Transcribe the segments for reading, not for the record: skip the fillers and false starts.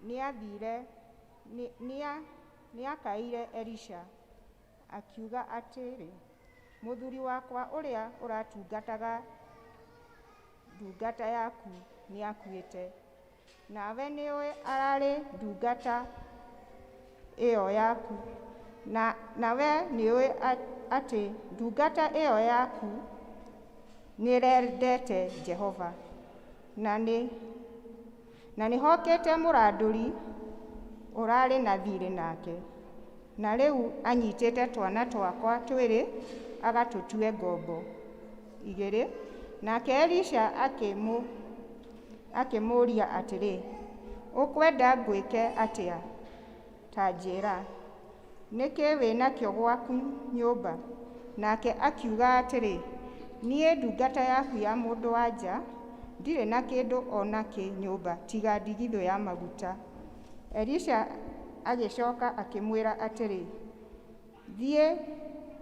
Nĩathiire nĩakaĩire Elisha akiuga atĩrĩ, mũthuri wakwa ũrĩa ũratungataga ndungata yaku nĩakuĩte, nawe nĩũĩ ararĩ ndungata ĩyo yaku na we nĩũĩ atĩ ndungata ĩyo yaku nĩrendete Jehova, na nĩhokĩte mũrandũri ũrarĩ na thirĩ nake, na rĩu anyitĩte twana twakwa twĩrĩ agatũtue ngombo. Igĩrĩ, nake Elisha akĩmũũria atĩrĩ, ũkwenda ngwĩke atĩa? Ta njĩĩra, nĩkĩ wĩnakĩo gwaku nyũmba? Nake akiuga atĩrĩ, niĩ ndungata yaku ya mũndũ wa nja ndirĩ na kĩndũ o nakĩ nyũmba tiga ndigithũ ya maguta. Elisha agĩcoka akĩmwĩra atĩrĩ, thiĩ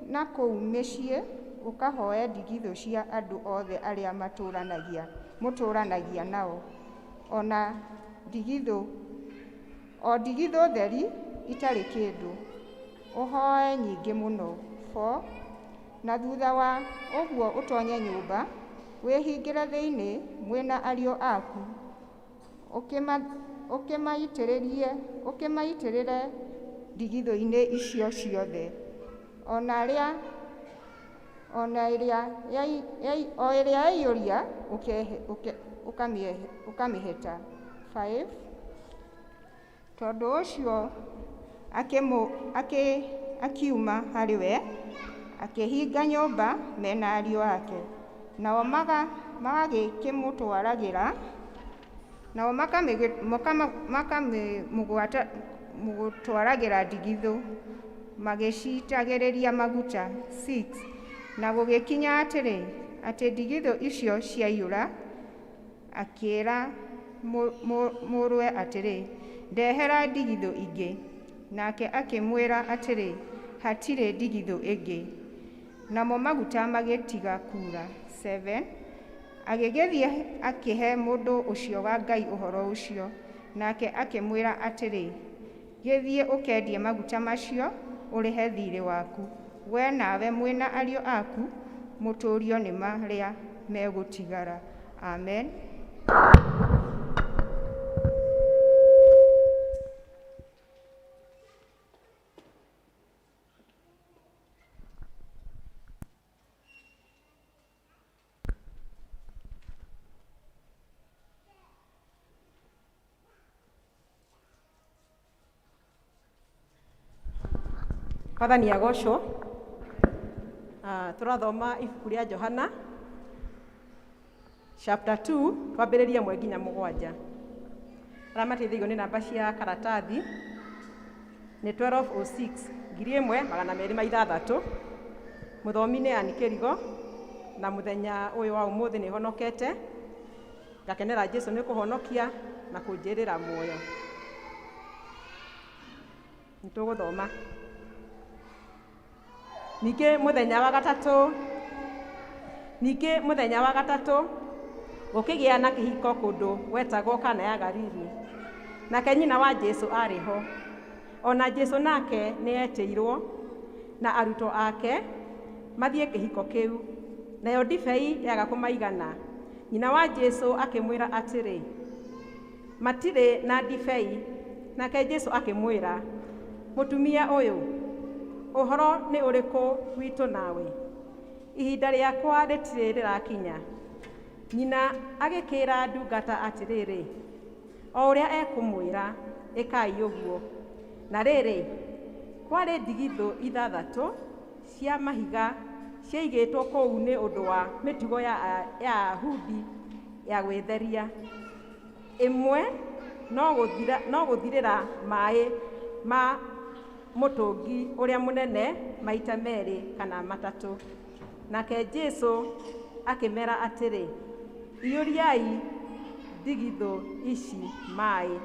na kũu mĩciĩ ũkahoe ndigithũ cia andũ othe arĩa mũtũũranagia nao, o na ndigithũ o ndigithũ theri itarĩ kĩndũ, ũhoe nyingĩ mũno. 4 Na thutha wa ũguo ũtonye nyũmba, wĩhingĩre thĩinĩ mwĩna ariũ aku, ũkĩmaitĩrĩre ndigithũ-inĩ icio ciothe, o na ĩrĩa o ĩrĩa yaiyũria ũkamĩheta. 5 Tondũ ũcio akiuma harĩ we akĩhinga nyũmba mena ariũ ake, nao magagĩkĩmũtwaragĩra nao makamũtwaragĩra ndigithũ magĩciitagĩrĩria maguta. 6 Na gũgĩkinya atĩrĩ, atĩ ndigithũ icio ciaiyũra, akĩĩra mũrũwe atĩrĩ, ndehera ndigithũ ingĩ. Nake akĩmwĩra atĩrĩ, hatirĩ ndigithũ ĩngĩ. Namo maguta magĩtiga kuura. 7 Agĩgĩthiĩ akĩhe mũndũ ũcio wa Ngai ũhoro ũcio, nake akĩmwĩra atĩrĩ, gĩthiĩ ũkendie maguta macio ũrĩhe thiirĩ waku, we nawe mwĩna ariũ aku mũtũũrio nĩ marĩa megũtigara. Amen. Mwathani agocwo. Tũrathoma ibuku rĩa Johana chapter 2 twambĩrĩrie ĩmwe nginya mũgwanja. Arĩa mateithĩirio nĩ namba cia karatathi nĩ 1206 1206. Mũthomi nĩ Ann Kĩrigo na mũthenya ũyũ wa ũmũthĩ nĩ honokete ngakenera Jesu nĩ kũhonokia na kũnjĩrĩra muoyo. Nĩ tũgũthoma. Ningĩ mũthenya wa gatatũ, ningĩ mũthenya wa gatatũ gũkĩgĩa na kĩhiko kũndũ gwetagwo Kana ya Galili, nake nyina wa Jesu aarĩ ho. Ona Jesu nake nĩ etĩirwo na arutwo ake mathiĩ kĩhiko kĩu. Nayo ndibei yaga kũmaigana, nyina wa Jesu akĩmwĩra atĩrĩ, matirĩ na ndibei. Nake Jesu akĩmwĩra, mũtumia ũyũ, ũhoro nĩ ũrĩkũ witũ nawe? Ihinda rĩakwa rĩtirĩ rĩrakinya. Nyina agĩkĩra ndungata atĩrĩrĩ, o ũrĩa ekũmwĩra, ĩkai ũguo. Na rĩrĩ, kwarĩ ndigithũ ithathatũ cia mahiga ciaigĩtwo kũu nĩ ũndũ wa mĩtugo ya Ayahudi ya gwĩtheria. Ĩmwe no gũthirĩra maĩ ma mũtũngi ũrĩa mũnene maita merĩ kana matatũ. Nake Jesu akĩmera atĩrĩ, iyũriai ndigithũ ici maĩ.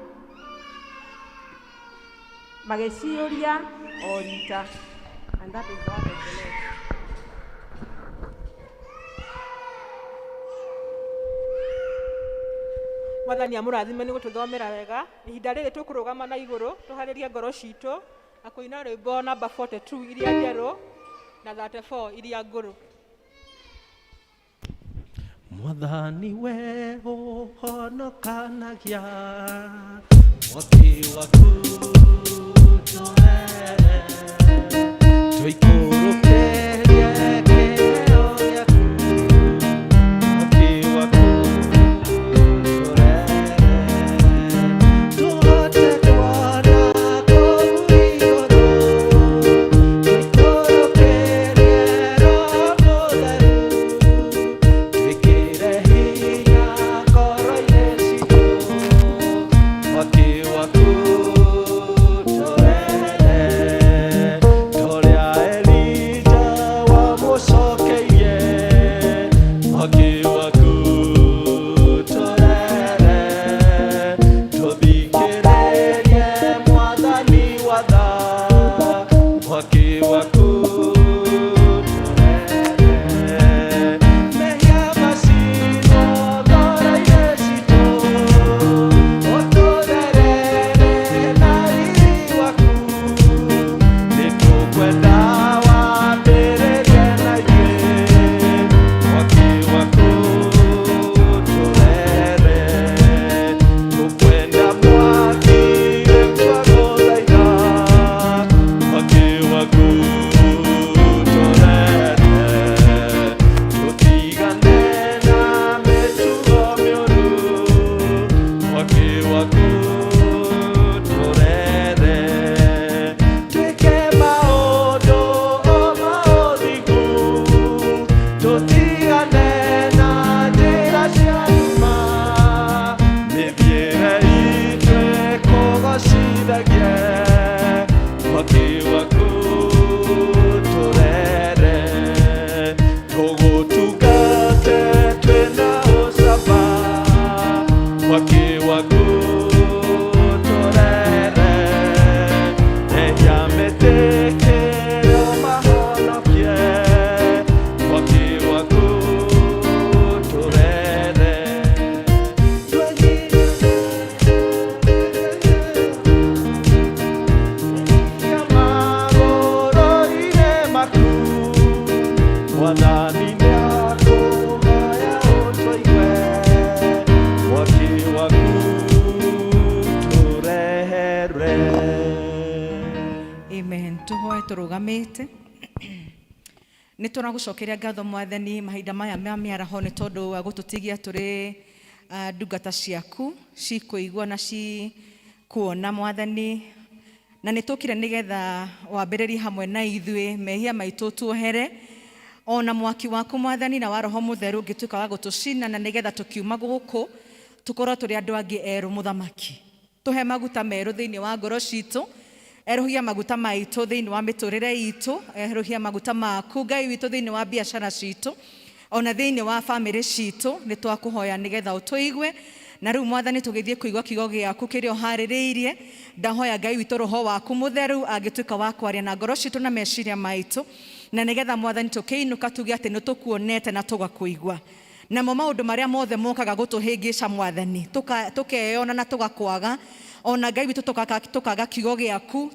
Magĩciyũria o rita. And that is the word of the Lord. Mwathani amũrathime nĩ gũtũthomera wega. Ihinda rĩrĩ tũkũrũgama na igũrũ tũharĩrie ngoro citũ na kũina rwĩmbo namba 42 iria njerũ na 34 iria ngũrũ. Mwathani we ũhonokanagia, mwaki waku tũhere, tũikũrũkĩrie kĩheo gĩaku, mwaki waku tũrehe, tũhote kuona kũu igũrũ, tũikũrũkĩrie Roho Mũtheru, twĩkĩre hinya ngoro-inĩ citũ, mwaki waku tũrehe, torĩa Elija wamũcokeirie, mwaki waku tũrehe, tũthikĩrĩrie Mwathani watha, mwaki waku tũrehe, mehia macinwo ngoro-inĩ citũ, ũtũtherere na riri waku, nĩtũkwenda wambĩrĩrie na ithuĩ, mwaki waku tũrehe, tũkwenda mwaki twagũthaitha, mwaki waku tũrehe, tũtigane na mĩtugo mĩũru, mwaki waku tũrehe, twĩke maũndũ o ma ũthingu, tũtigane na njĩra cia nduma, mĩthiĩre itũ ĩkũgocithagie, mwaki waku tũrehe, tũgũtungate twĩna ũcamba, mwaki waku tũrehe, ehia metĩkĩre ũmahonokie, mwaki waku tũrehe. Magũrũ-inĩ maku, Mwathani nĩakũgaya ũtũigue, mwaki waku tũrehere. Amen. Tuhoe tũrũgamĩte. Nĩ tũragũcokeria ngatho Mwathani mahinda maya ma mĩaraho nĩ tondũ wa gũtũtigia tũrĩ ndungata ciaku cikũigua na cikuona Mwathani, na nĩ tũkire nĩgetha wambĩrĩrie hamwe na ithuĩ, mehia maitũ tuohere, ona mwaki waku Mwathani na wa Roho Mũtheru ũngĩtuĩka wa gũtũcina, na nĩgetha tũkiuma gũkũ tũkorwo tũrĩ andũ angĩ erũ. Mũthamaki, tũhe maguta merũ thĩinĩ wa ngoro citũ, erũhia maguta maitũ thĩinĩ wa mĩtũrĩre itũ, erũhia maguta maku Ngai witũ thĩinĩ wa biacara citũ, ona thĩinĩ wa bamĩrĩ citũ. Nĩ twakũhoya nĩgetha ũtũigue. Na rĩu Mwathani, tũgĩthiĩ kũigua kiugo gĩaku kĩrĩa ũharĩrĩirie, ndahoya Ngai witũ Roho waku Mũtheru angĩtuĩka wa kwaria na ngoro citũ na meciria maitũ, na nĩgetha Mwathani tũkĩinũka tuge atĩ nĩ tũkuonete na tũgakũigua. Namo maũndũ marĩa mothe mokaga gũtũhĩngĩca Mwathani, tũkeyona na tũgakwaga, ona Ngai witũ tũkaga kiugo gĩaku,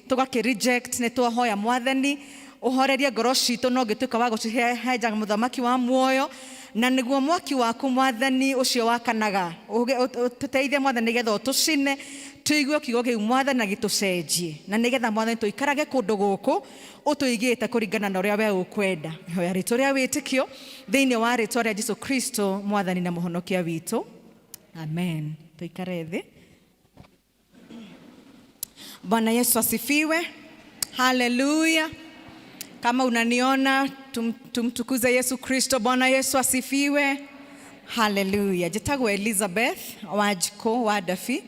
tũgakĩ reject, nĩ twahoya Mwathani ũhorerie ngoro citũ no ngĩtuĩka wa gũcihehenja, mũthamaki wa muoyo, na nĩguo mwaki waku Mwathani ũcio wakanaga ũtũteithie Mwathani nĩgetha ũtũcine, tũigue kiugo kĩu Mwathani na gĩtũcenjie, na nĩgetha Mwathani tũikarage kũndũ gũkũ ũtũigĩte kũringana na ũrĩa we ũkwenda. Ihoya rĩtũ rĩa wĩtĩkio thĩinĩ wa rĩtwa rĩa Jesu Kristo, Mwathani na Mũhonokia witũ, amen. Tũikare thĩ. Bwana Yesu asifiwe. Haleluya. Kama unaniona, tumtukuze Yesu Kristo. Bwana Yesu asifiwe. Haleluya. Njĩtagwo Elizabeth Wanjikũ wa Dabi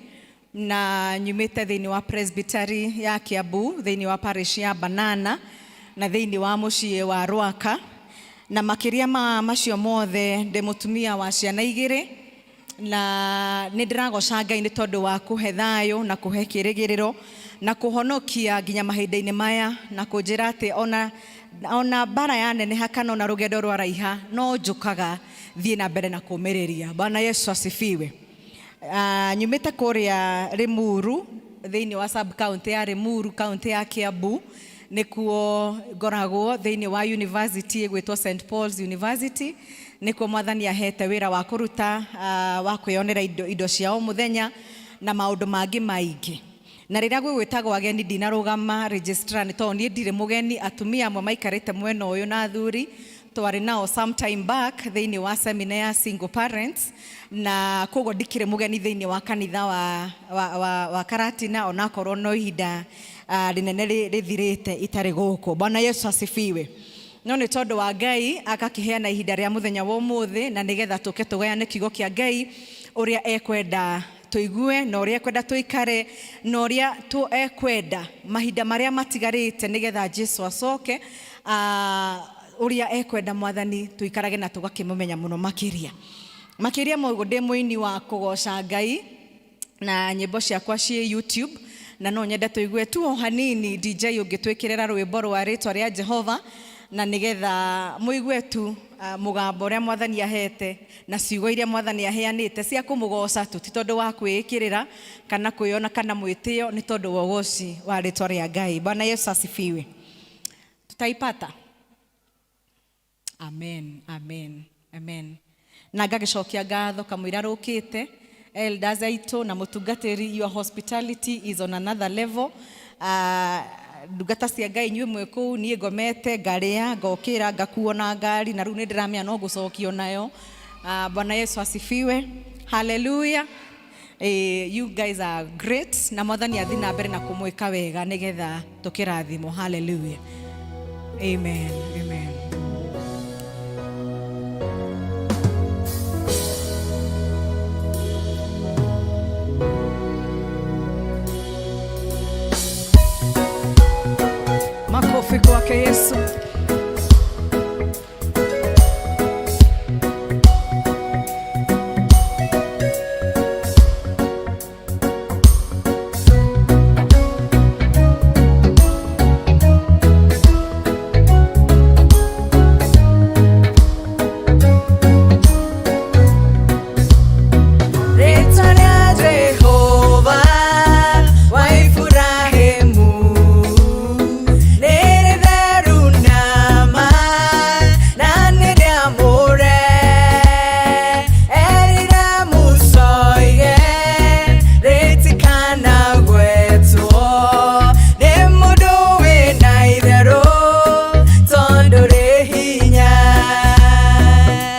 na nyumĩte thĩinĩ wa Presbytery ya Kiambu, thĩinĩ wa parish ya Banana na thĩinĩ wa mũciĩ wa Rwaka, na makĩria ma macio mothe ndĩ mũtumia wa ciana igĩrĩ, na nĩ ndĩragoca Ngai nĩ tondũ wa kũhe thayũ na kũhe kĩrĩgĩrĩro na kũhonokia nginya mahinda-inĩ maya, na kũnjĩra atĩ ona mbara yaneneha kana ona rũgendo rwaraiha no njũkaga. Thiĩ na mbere na kũmĩrĩria. Bwana Yesu asifiwe. Nyumĩte kũrĩa Limuru, thĩinĩ wa sub county ya Limuru, county ya Kiambu, nĩkuo ngoragwo thĩinĩ wa university ĩgwĩtwo St Paul's University. Nĩkuo Mwathani ahete wĩra wa kũruta, wa kwĩyonera indo cia o mũthenya na maũndũ mangĩ maingĩ. Na rĩrĩa gwĩgwĩtagwo ageni, ndinarũgama registrar nĩ tondũ niĩ ndirĩ mũgeni. Atumia amwe maikarĩte mwena ũyũ na athuri twarĩ nao some time back thĩinĩ wa seminar ya single parents, na koguo ndikĩrĩ mũgeni thĩinĩ wa kanitha wa Karatina, onakorwo no ihinda rĩnene rĩthirĩte itarĩ gũkũ. Bwana Yesu asifiwe. No nĩ tondũ wa Ngai agakĩheana ihinda rĩa mũthenya wa ũmũthĩ, na nĩgetha tũke tũgayane kiugo kĩa Ngai, ũrĩa ekwenda tũigue na ũrĩa ekwenda tũikare na ũrĩa ekwenda mahinda marĩa matigarĩte nĩgetha Jesu acoke, ũrĩa ekwenda Mwathani tũikarage na tũgakĩmũmenya mũno makĩria. Makĩria ma ũguo, ndĩ mũini wa kũgoca Ngai na nyĩmbo ciakwa ciĩ YouTube, na no nyende tũigue tu o hanini. DJ, ũngĩtwĩkĩrĩra rwĩmbo rwa rĩtwa rĩa Jehova, na nĩgetha mũigue tu mũgambo ũrĩa Mwathani ahete na ciugo iria Mwathani aheanĩte cia kũmũgoca tu, ti tondũ wa kwĩĩkĩrĩra kana kwĩona kana mwĩtĩo, nĩ tondũ wa ũgoci wa rĩtwa rĩa Ngai. Bwana Yesu asifiwe. Tutaipata. Amen, amen, amen. Na ngagĩcokia ngatho kamũira rũkĩte elders aitũ na mũtungatĩri. Your hospitality is on another level. Ndungata cia Ngai, inyuĩ mwĩ kũu, niĩ ngomete, ngarĩa, ngokĩra, ngakuo na ngari, na rĩu nĩ ndĩramenya no gũcokio nayo. Bwana Yesu asifiwe. Haleluya. You guys are great, na Mwathani athi na mbere na kũmwĩka wega nĩgetha tũkĩrathimwo. Haleluya. Amen, amen. Makofi kwake Yesu. Rĩtwa rĩa Jehova wa Iburahĩmu nĩ rĩtheru nama na nĩ rĩamũre. Erire Musa oige rĩtikanagwetwo nĩ mũndũ wĩna itherũ, tondũ rĩ hinya.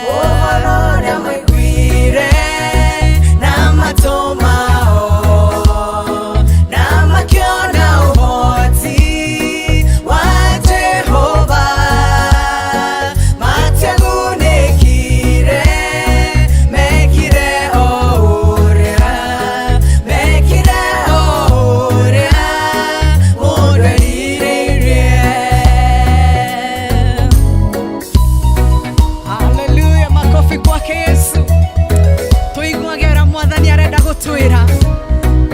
Ũhoro ũrĩa maiguire na matũ mao na makĩona ũhoti wa Jehova, matiagunĩkire, mekire o ũrĩa, mekire o ũrĩa mũndũ erirĩirie. Haleluya, makofi kwake Yesu. Tuiguage ũrĩa Mwathani arenda gũtwĩra,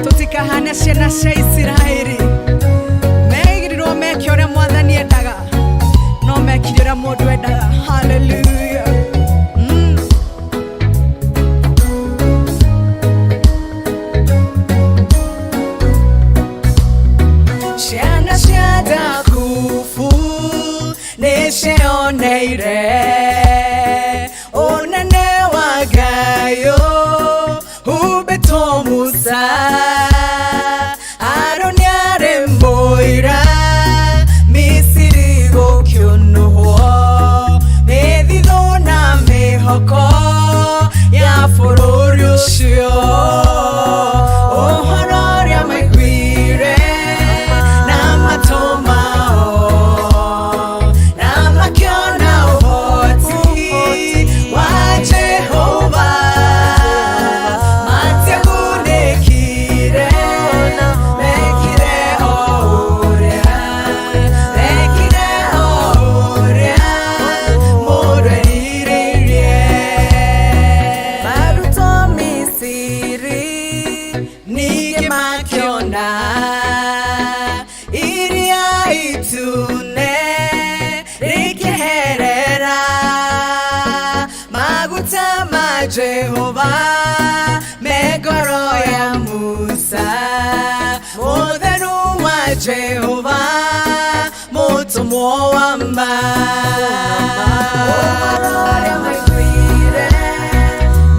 tũtikahane ciana cia Isiraeli meigĩrirwo meke ũrĩa Mwathani endaga, no mekire ũrĩa mũndũ endaga. Haleluya. Ciana cia Jakubu nĩ cioneire ũnene wa Ngai humbĩtwo Musa. Harũni arĩ mũira Misiri gũkĩũnũhwo, mĩthithũ na mĩhoko ya bũrũri ũcio. Ũhoro ũrĩa maiguire na matũ mao na makĩona. Jehova mũtũmwo wa ma. Ũhoro ũrĩa maiguire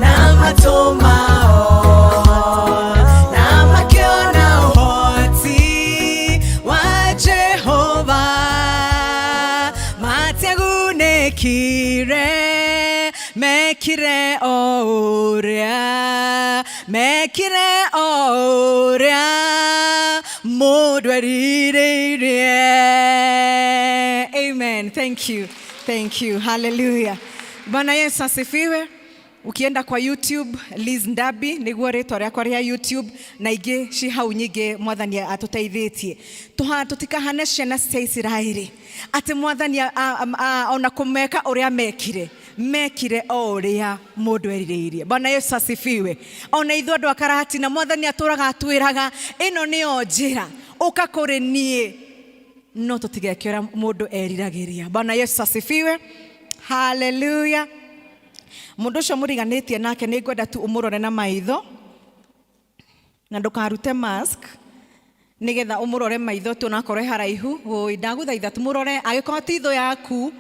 na matũ mao, na makĩona ũhoti wa Jehova, matiagunĩkire, mekire o ũrĩa, mekire o ũrĩa mũndũ erirĩirie. Amen. Thank you, thank you. Hallelujah. Bwana Yesu asifiwe. Ukienda kwa YouTube, Liz Ndabi nĩguo rĩtwa rĩakwa rĩa YouTube, na ingĩ ci hau nyingĩ. Mwathani atũteithĩtie tũtikahane ciana cia Isiraeli, atĩ Mwathani ona kũmeka ũrĩa mekire, mekire o ũrĩa mũndũ erirĩirie. Bwana Yesu asifiwe. Ona ithuĩ andũ a Karatina, Mwathani atũraga atwĩraga ĩno nĩyo njĩra, ũka kũrĩ niĩ, no tũtigeke ũrĩa mũndũ eriragĩria. Bwana Yesu asifiwe. Haleluya. Mũndũ ũcio mũriganĩtie nake, nĩ ngwenda tu ũmũrore na maitho na ndũkarute mask, nĩgetha ũmũrore maitho tu onakorwo e haraihu. Ũĩ, ndagũthaitha tu mũrore, angĩkorwo ti thũ yaku,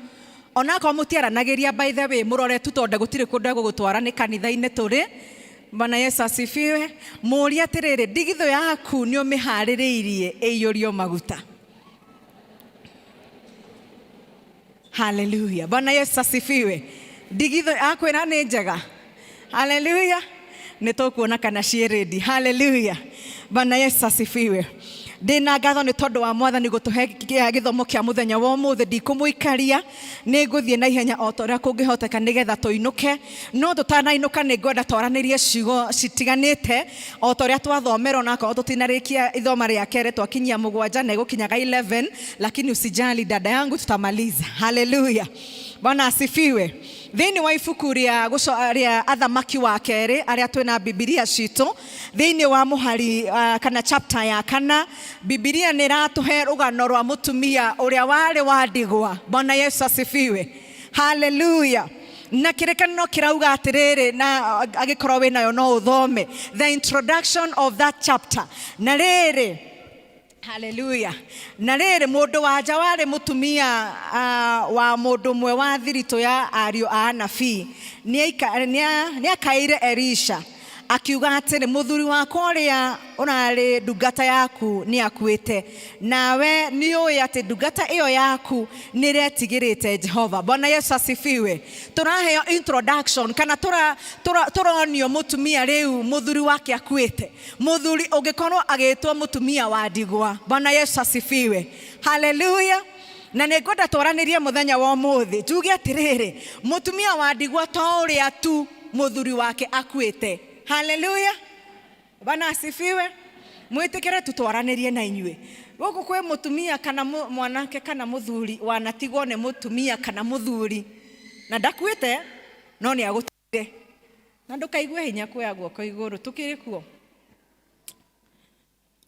onakorwo mũtiaranagĩria, by the way, mũrore tu, tondũ gũtirĩ kũndũ egũgũtwara, nĩ kanitha-inĩ tũrĩ. Bwana Yesu asifiwe. Mũũrie atĩrĩrĩ, ndigithũ yaku nĩ ũmĩharĩrĩirie ĩiyũrio maguta? Haleluya. Bwana Yesu asifiwe. Ndigithũ akwĩra nĩ njega. Haleluya. Nĩ tũkuona kana ciĩ ready. Haleluya. Bwana Yesu asifiwe. Ndĩna ngatho nĩ tondũ wa Mwathani gũtũhe gĩthomo kĩa mũthenya wa ũmũthĩ. Ndikũmũikaria, nĩ ngũthiĩ na ihenya o ta ũrĩa kũngĩhoteka nĩgetha tũinũke. No tũtanainũka, nĩ ngwenda twaranĩrie ciugo citiganĩte o ta ũrĩa twathomera, onakorwo tũtinarĩkia ithoma rĩa kerĩ, twakinyia mũgwanja na ĩgũkinyaga 11, lakini usijali, dada yangu, tutamaliza. Haleluya. Bwana asifiwe. Thĩinĩ wa ibuku rĩa Athamaki wa Kerĩ, arĩa twĩna Bibilia citũ, thĩinĩ wa mũhari kana chapter ya kana, Bibilia nĩ ĩratũhe rũgano rwa mũtumia ũrĩa warĩ wa ndigwa. Bwana Yesu asifiwe. Haleluya. Na kĩrĩkanĩro kĩrauga atĩrĩrĩ, na angĩkorwo wĩnayo no ũthome the introduction of that chapter. Na rĩrĩ, haleluya, na rĩrĩ, mũndũ wanja warĩ mũtumia wa mũndũ ũmwe wa thiritũ ya ariũ a anabii nĩakaĩire Elisha akiuga atĩrĩ, "Mũthuri wakwa ũrĩa ũrarĩ ndungata yaku nĩ akuĩte, nawe nĩ ũĩ atĩ ndungata ĩyo yaku nĩ ĩretigĩrĩte Jehova." Bwana Yesu asifiwe. Tũraheo introduction kana tũronio mũtumia rĩu mũthuri wake akuĩte, mũthuri ũngĩkorwo agĩtwo mũtumia wa ndigwa. Bwana Yesu asifiwe. Haleluya. Na nĩ ngwenda twaranĩrie mũthenya wa ũmũthĩ, njuge atĩrĩrĩ, mũtumia wa ndigwa to ũrĩa tu mũthuri wake akuĩte. Haleluya. Bwana asifiwe. Mwĩtĩkĩre tutwaranĩrie na inyuĩ. Gũkũ kwĩ mũtumia kana mwanake kana mũthuri wanatigwo nĩ mũtumia kana mũthuri na ndakuĩte no nĩ agũtigire, na ndũkaigue hinya kuoya guoko igũrũ. Tũkĩrĩ kuo,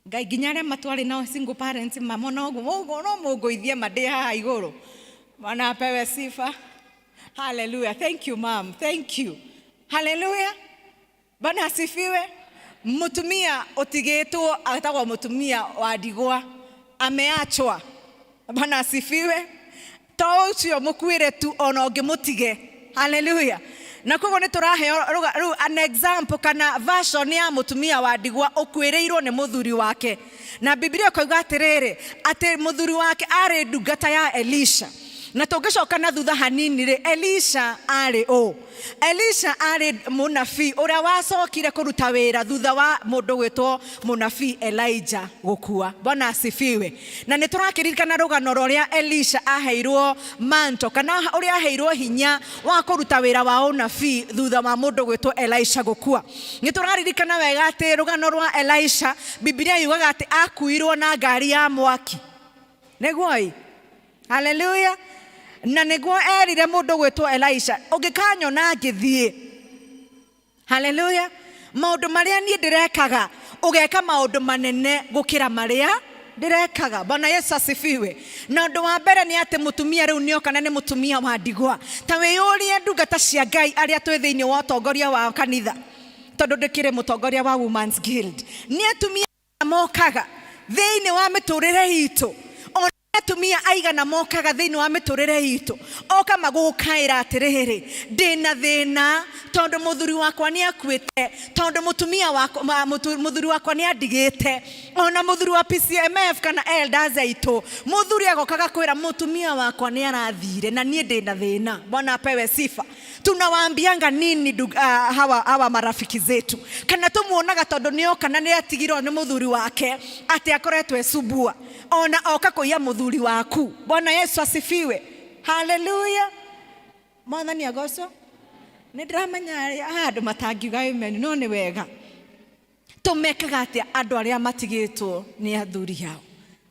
Ngai, nginya arĩa matwarĩ nao single parents mamona ũguo ũguo no mũngũithie mandĩ haha igũrũ. Bwana apewe sifa. Haleluya. Thank you, ma'am. Thank you. Haleluya. Bwana asifiwe. Mũtumia ũtigĩtwo atagwo mũtumia wa ndigwa, ameachwa. Bwana asifiwe. To ũcio mũkuĩre tu, ona ũngĩmũtige. Haleluya. Na koguo nĩ tũraheo rĩu an example kana version ya mũtumia wa ndigwa ũkuĩrĩirwo nĩ mũthuri wake, na Bibilia ĩkoiga atĩrĩrĩ, atĩ mũthuri wake arĩ ndungata ya Elisha. Na tũngĩcoka na thutha hanini rĩ, Elisha arĩ ũ? Elisha arĩ mũnabii ũrĩa wacokire kũruta wĩra thutha wa mũndũ gwĩtwo mũnabii Elijah gũkua. Bwana asifiwe. Na nĩ tũrakĩririkana rũgano rũrĩa Elisha aheirwo manto kana ũrĩa aheirwo hinya wa kũruta wĩra wa ũnabii thutha wa mũndũ gwĩtwo Elisha gũkua. Nĩ tũraririkana wega atĩ rũgano rwa Elisha, Bibilia yugaga atĩ akuirwo na ngari ya mwaki, nĩguo ĩ? Haleluya. Na nĩguo erire mũndũ gwĩtwo Elisha, "Ũngĩkanyona ngĩthiĩ, haleluya, maũndũ marĩa niĩ ndĩrekaga, ũgeka maũndũ manene gũkĩra marĩa ndĩrekaga." Bwana Yesu asifiwe. Na ũndũ wa mbere nĩ atĩ mũtumia rĩu nĩoka na nĩ mũtumia wa ndigwa. Ta wĩyũrie, ndungata cia Ngai arĩa twĩ thĩinĩ wa ũtongoria wa kanitha, tondũ ndĩkĩrĩ mũtongoria wa Women's Guild, nĩ atumia mokaga. Thĩinĩ wa mĩtũrĩre itũ, ona atumia aigana mokaga thĩinĩ wa mĩtũrĩre itũ, oka magũkaĩra atĩrĩrĩ, ndĩna thĩna tondũ mũthuri wakwa nĩ akuĩte, tondũ mũtumia wakwa, mũthuri wakwa nĩ andigĩte. Ona mũthuri wa PCMF kana elders aitũ, mũthuri agokaga kwĩra mũtumia wakwa nĩ arathire na niĩ ndĩna thĩna. Bwana apewe sifa. Tunawaambianga nini hawa marafiki zetu? Kana tumuonaga tondũ nĩoka na nĩatigirwo nĩ mũthuri wake atĩ akoretwo ecubua, ona oka kũiya mũthuri waku. Bwana Yesu asifiwe. Haleluya. Mwathani agocwo. Nĩ ndĩramenya andũ matangiuga amen, no nĩ wega. Tũmekaga atĩa andũ arĩa matigĩtwo nĩ athuri ao?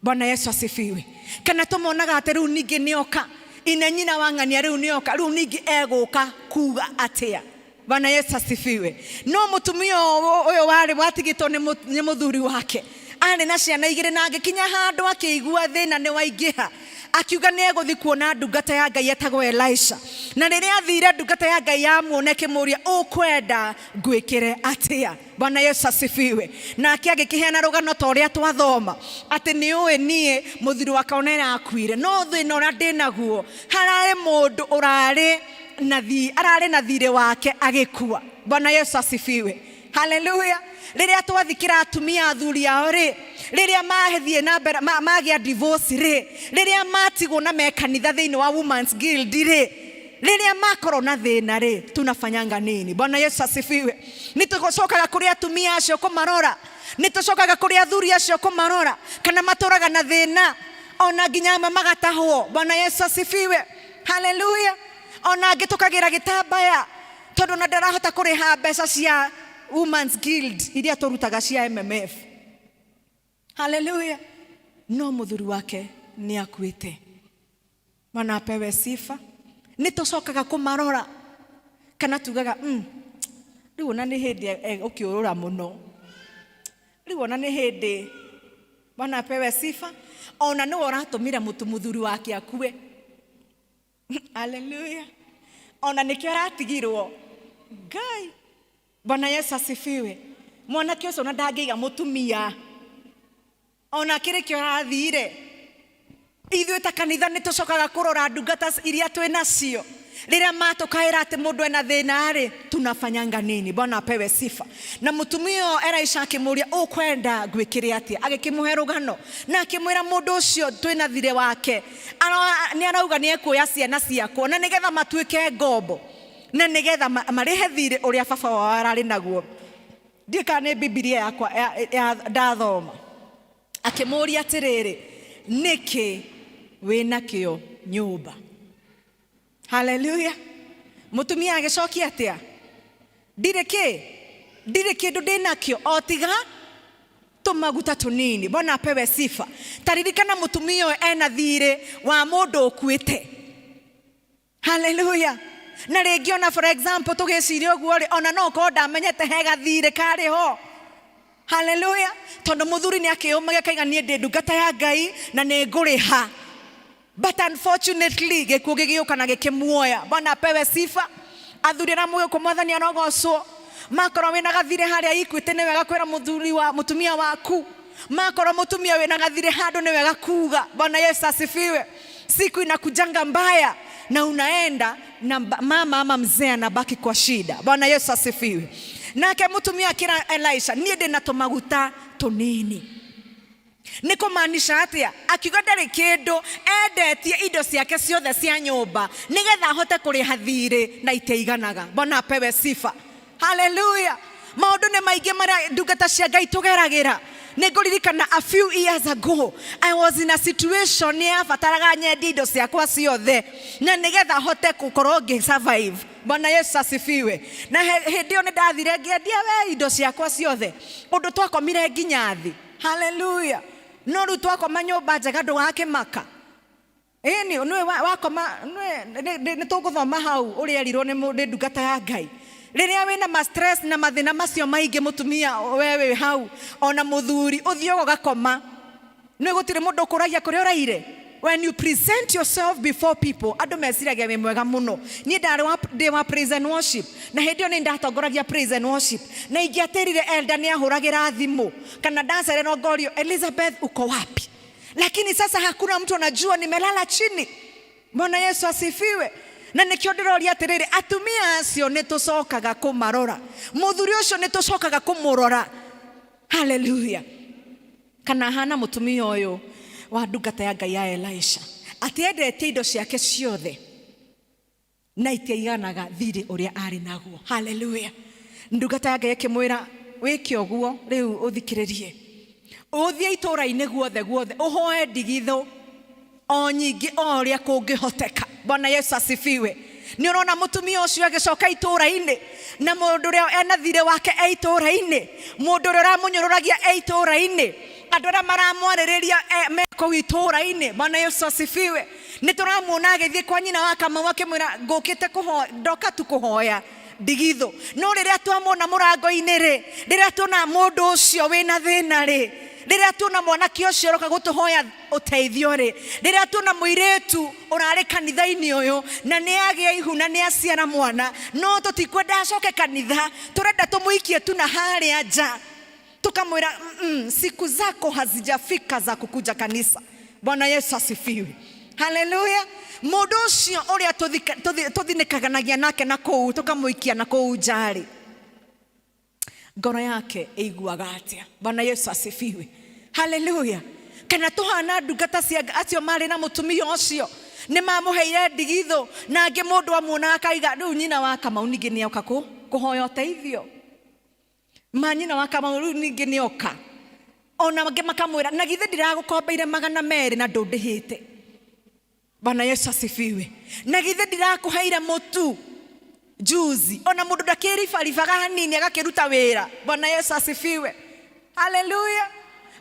Bwana Yesu asifiwe. Kana tũmonaga atĩ rĩu ningĩ nĩoka ine nyina wa ng'ania, rĩu nĩoka, rĩu ningĩ egũka kuga atĩa? Bwana Yesu asifiwe. No mũtumia ũyũ warĩ watigĩtwo nĩ mũthuri wake, arĩ na ciana igĩrĩ, na agĩkinya handũ akĩigua thĩna nĩ waingĩha, akiuga nĩ egũthiĩ kuona ndungata ya Ngai etagwo Elisha. Na rĩrĩa athire, ndungata ya Ngai yamuona ĩkĩmũria, ũkwenda ngwĩkĩre atĩa? Bwana Yesu asifiwe. Nake agĩkĩheana rũgano ta ũrĩa twathoma, atĩ nĩ ũĩ niĩ mũthuri wakwa nĩ arakuire, no thĩna ũrĩa ndĩnaguo, hararĩ mũndũ ũrarĩ na ararĩ na thirĩ wake agĩkua. Bwana Yesu asifiwe. Haleluya. Rĩrĩa twathikĩra atumia athuri ao rĩ, rĩrĩa mathiĩ na mbere magĩa divorce rĩ, rĩrĩa matigwo na me kanitha thĩinĩ wa Women's Guild rĩ, rĩrĩa makorwo na thĩna rĩ, tunafanyanga nini? Bwana Yesu asifiwe. Nĩ tũcokaga kũrĩ atumia acio kũmarora? Nĩ tũcokaga kũrĩ athuri acio kũmarora? Kana matũraga na thĩna, ona nginya amwe magatahwo? Bwana Yesu asifiwe. Haleluya. Ona angĩ tũkagĩra gĩtambaya tondũ na ndarahota kũrĩha mbeca cia Women's Guild iria tũrutaga cia MMF. Haleluya. No mũthuri wake nĩ akuĩte. Bwana apewe sifa. Nĩ tũcokaga kũmarora? Kana tugaga, rĩu ona nĩ hĩndĩ ũkĩũrũra mũno, rĩu ona nĩ hĩndĩ? Bwana apewe sifa. Ona nĩwe ũratũmire mũtu mũthuri wake akue. Haleluya. Ona nĩkĩo aratigirwo Ngai. Bwana Yesu asifiwe. Mwanake ũcio ona ndangĩiga mũtumia, ona kĩrĩ kĩo arathire. Ithuĩ ta kanitha nĩ tũcokaga kũrora ndungata iria twĩ nacio rĩrĩa matũkaĩra atĩ mũndũ ena thĩna rĩ, tunafanyanga nini? Bwana apewe sifa. Na mũtumia ũyũ Elisha akĩmũria, ũkwenda ngwĩkĩre atĩa? Agĩkĩmũhe rũgano na akĩmwĩra mũndũ ũcio twĩna thirĩ wake nĩ arauga nĩ ekuoya ciana ciakwa na nĩgetha matuĩke ngombo na nĩgetha marĩhe thirĩ ũrĩa baba wao ararĩ naguo. Ndiũĩ kana nĩ Bibilia yakwa ndathoma. Akĩmũria atĩrĩrĩ, nĩkĩ wĩnakĩo nyũmba? Haleluya. Mũtumia agĩcokia atĩa? Ndirĩ kĩ, ndirĩ kĩndũ ndĩnakĩo o tiga tũmaguta tũnini. Bwana apewe sifa. Taririkana mũtumia ũyũ ena thirĩ wa mũndũ ũkuĩte. Haleluya. Na rĩngĩ ona, for example, tũgĩciria ũguo rĩ, ona no ũkorwo ndamenyete he gathirĩ karĩ ho. Haleluya. Tondũ mũthuri nĩ akĩũmagia akaiga, niĩ ndĩ ndungata ya Ngai na nĩ ngũrĩha. But unfortunately gĩkuũ gĩgĩũka na gĩkĩmuoya. Bwana apewe sifa. Athuri arĩa mũgĩũkũ, Mwathani arogocwo. Makorwo wĩna gathirĩ harĩa Equity, nĩ wega kwĩra mũthuri wa mũtumia waku. Makorwo mũtumia wĩna gathirĩ handũ, nĩ wega kuga. Bwana Yesu asifiwe. Siku inakujanga mbaya na unaenda na mama ama mzee anabaki kwa shida. Bwana Yesu asifiwe. Nake mũtumia akĩra Elisha, niĩ ndĩna tũmaguta tũnini. Nĩ kũmaanisha atĩa? Akiuga ndarĩ kĩndũ, endetie indo ciake ciothe cia nyũmba nĩgetha ahote kũrĩha thirĩ na itiiganaga. Bwana apewe sifa. Haleluya. Maũndũ nĩ maingĩ marĩa ndungata cia Ngai tũgeragĩra. Nĩ ngũririkana a few years ago I was in a situation nĩ yabataraga nyendie indo ciakwa ciothe na nĩgetha hote gũkorwo ngĩ survive. Bwana Yesu asifiwe. Na hĩndĩ ĩyo nĩ ndathire ngĩendia we indo ciakwa ciothe, ũndũ twakomire nginya thĩ. Haleluya. No rĩu twakoma nyũmba njega, ndũgakĩmaka. Ĩni nĩwe wakoma nĩ tũgũthoma hau ũrĩa erirwo nĩ ndungata ya Ngai. Rĩrĩa wĩna ma stress na mathĩna macio maingĩ, mũtumia we wĩ hau ona mũthuri, ũthiaga ũgakoma, nĩ gũtirĩ mũndũ ũkũragia kũrĩa ũraire. When you present yourself before people, andũ meciragia wĩ mwega mũno. Niĩ ndarĩ wa, ndĩ wa praise and worship, na hĩndĩ ĩyo nĩ ndatongoragia praise and worship, na ingĩatĩrire elder nĩ ahũragĩra thimũ kana ndacererwo ngorio, "Elizabeth, uko wapi?" Lakini sasa hakuna mtu anajua nimelala chini. Bwana Yesu asifiwe. Na nĩkĩo ndĩroria atĩrĩrĩ, atumia acio nĩ tũcokaga kũmarora? Mũthuri ũcio nĩ tũcokaga kũmũrora? Haleluya. Kana hana mũtumia ũyũ wa ndungata ya Ngai ya Elisha, atĩ endetie indo ciake ciothe na itiaiganaga thirĩ ũrĩa arĩ naguo. Haleluya. Ndungata ya Ngai ĩkĩmwĩra, "Wĩke ũguo rĩu, ũthikĩrĩrie, ũthiĩ itũũra-inĩ guothe guothe, ũhoe ndigithũ o nyingĩ o ũrĩa kũngĩhoteka." Bwana Yesu asifiwe. Nĩ ũrona mũtumia ũcio agĩcoka itũũra-inĩ, na mũndũ ũrĩa ena thirĩ wake e itũũra-inĩ, mũndũ ũrĩa ũramũnyũrũragia e itũũra-inĩ, andũ arĩa maramwarĩrĩria me kũu itũũra-inĩ. Bwana Yesu asifiwe. Nĩ tũramuona agĩthiĩ kwa nyina wa Kamau akĩmwĩra, "Ngũkĩte kũhoya, ndoka tu kũhoya ndigithũ." No rĩrĩa twamuona mũrango-inĩ rĩ, rĩrĩa tuona mũndũ ũcio wĩna thĩna rĩ, rĩrĩa tuona mwanake ũcio ũroka gũtũhoya ũteithio rĩ, rĩrĩa tuona mũirĩtu ũrarĩ kanitha-inĩ ũyũ na nĩ agĩa ihu na nĩ aciara mwana, no tũtikwenda acoke kanitha, tũrenda tũmũikie tu na harĩa nja, tukamwĩra, siku zako hazijafika za kukuja kanisa." Bwana Yesu asifiwe. Haleluya. Mũndũ ũcio ũrĩa tũthinĩkanagia nake na kũu, tũkamũikia na kũu nja-rĩ, ngoro yake ĩiguaga atĩa? Bwana Yesu asifiwe. Haleluya. Kana tũhana ndungata cia acio marĩ na mũtumia ũcio, nĩ mamũheire ndigithũ, na angĩ mũndũ amuonaga akaiga, "Rĩu nyina wa Kamau ningĩ nĩoka kũhoya ũteithio. Ma nyina wa Kamau rĩu ningĩ nĩoka." Ona angĩ makamwĩra, "Na githĩ ndiragũkombeire 200 na ndũndĩhĩte?" Bwana Yesu asifiwe. "Na githĩ ndirakũheire mũtu juzi?" Ona mũndũ ndakĩribaribaga hanini agakĩruta wĩra. Bwana Yesu asifiwe. Haleluya.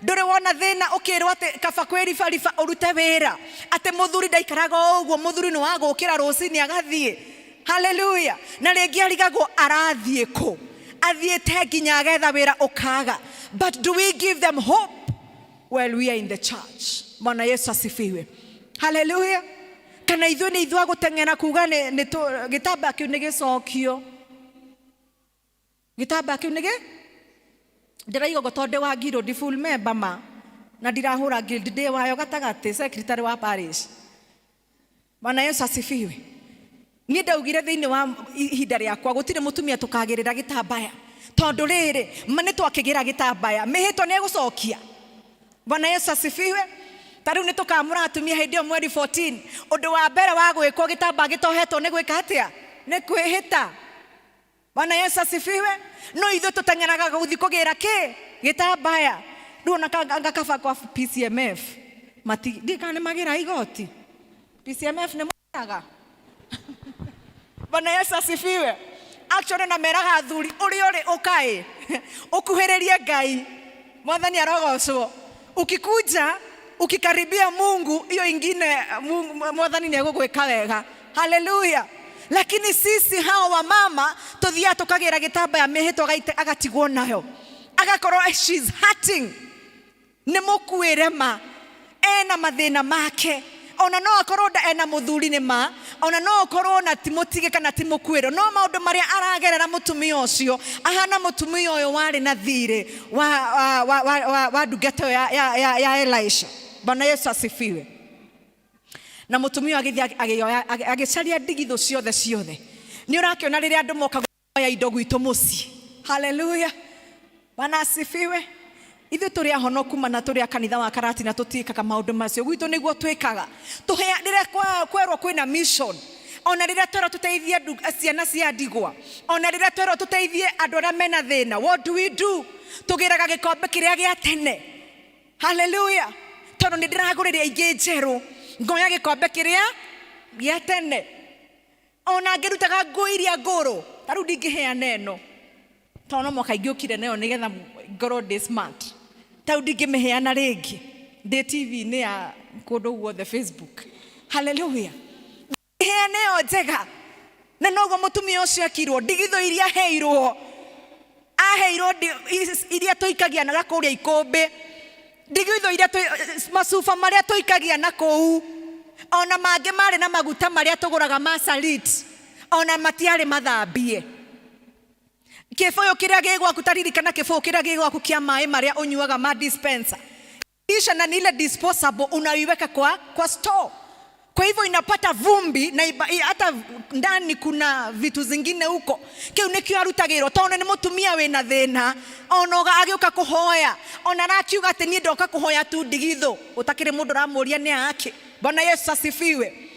Ndũrĩ wona thĩna ũkĩrwo atĩ kaba kwĩribariba ũrute wĩra, atĩ mũthuri ndaikaraga o ũguo, mũthuri nĩ wa gũkĩra rũcinĩ agathiĩ. Haleluya. Na rĩngĩ arigagwo arathiĩ kũ, athiĩte nginya agetha wĩra ũkaga. But do we give them hope while we are in the church? Bwana Yesu asifiwe. Haleluya. Kana ithuĩ nĩ ithuĩ agũteng'era kuga nĩ gĩtambaya kĩu nĩ gĩcokio, gĩtambaya kĩu nĩ gĩ ndĩraiga ũguo tondũ ndĩ wa guild, full member ma, na ndirahũra guild, ndĩ wayo gatagatĩ, secretary wa parish. Bwana Yesu asifiwe. Niĩ ndaugire thĩinĩ wa ihinda rĩakwa gũtirĩ mũtumia tũkagĩrĩra gĩtambaya, tondũ rĩrĩ ma nĩ twakĩgĩra gĩtambaya, mĩhĩtwa nĩ egũcokia. Bwana Yesu asifiwe. Ta rĩu nĩ tũkamũra atumia hĩndĩ ĩyo mweri 14. Ũndũ wa mbere wa gwĩkwo gĩtambaya gĩtohetwo nĩ gwĩka atĩa? Nĩ kwĩhĩta. Bwana Yesu asifiwe. No ithuĩ tũteng'eraga gũthiĩ kũgĩra kĩ gĩtambaya. Rĩu ona ngakaba kwa PCMF mati ndiĩ kana nĩ magĩra igoti. PCMF nĩ magĩraga. Bwana Yesu asifiwe. Actually na meraga athuri ũrĩa ũrĩ ũkaĩ ũkuhĩrĩrie Ngai. Mwathani arogocwo. Ukikuja ukikaribia Mungu, hiyo ingine Mungu, Mwathani nĩ egũgwĩka wega. Haleluya. Lakini sisi hao wamama tuthiaga tukagĩra gĩtambaya, mĩhĩtwa agatigwo nayo, agakorwo she's hurting, nĩ mũkuĩre ma, ena mathĩna make. Ona no akorwo nda ena mũthuri nĩ ma, ona no akorwo na ti mũtige kana ti mũkuĩrwo, no maũndũ marĩa aragerera mũtumia ũcio ahana mũtumia ũyũ warĩ na thirĩ wa ndungata ĩyo ya Elisha. Bwana Yesu asifiwe. Na mũtumia ũyũ agĩthiĩ agĩoya agĩcaria ndigithũ ciothe ciothe. Nĩ ũrakĩona rĩrĩa andũ moka kuoya indo gwitũ mũciĩ. Haleluya. Bwana asifiwe. Ithuĩ tũrĩ ahonoku mana, tũrĩ a kanitha wa Karatina, tũtiĩkaga maũndũ macio. Gwitũ nĩguo twĩkaga. Tũhea rĩrĩa kwerwo kwĩna mission, ona rĩrĩa twerwo tũteithie ciana cia ndigwa, ona rĩrĩa twerwo tũteithie andũ arĩa mena thĩna, what do we do? Tũgĩraga gĩkombe kĩrĩa gĩa tene. Haleluya. Tondũ nĩ ndĩragũrĩra ingĩ njerũ, ngoya gĩkombe kĩrĩa gĩa tene. Ona ngĩrutaga nguo iria ngũrũ, ta rĩu ndingĩheana ĩno tondũ no mwaka ingĩũkire nayo nĩgetha ngorwo ndĩ smart. Ta rĩu ndingĩmĩheana rĩngĩ ndĩ TV-inĩ ya kũndũ guothe, Facebook. Haleluya. Heana ĩyo njega. Na noguo mũtumia ũcio ekirwo. Ndigithũ iria aheirwo, aheirwo iria tũikagia na kũrĩa ikũmbĩ, ndigithũ iria macuba marĩa tũikagia na kũu. Ona mangĩ marĩ na maguta marĩa tũgũraga ma salit, ona matiarĩ mathambie. Kĩbũyũ kĩrĩa gĩ gwaku, taririkana kĩbũyũ kĩrĩa gĩ gwaku kĩa maĩ marĩa ũnyuaga ma dispenser, kisha na ni ile disposable unaiweka kwa store, kwa hivyo inapata vumbi na hata ndani kuna vitu zingine huko. Kiu nikio arutagirwo tondu ni mutumia wina thina, ona agĩũka kũhoya, ona arakiuga atĩ niĩ ndoka kũhoya tu ndigithũ, ũtakĩrĩ mũndũ ũramũria nĩ ake. Bwana Yesu asifiwe,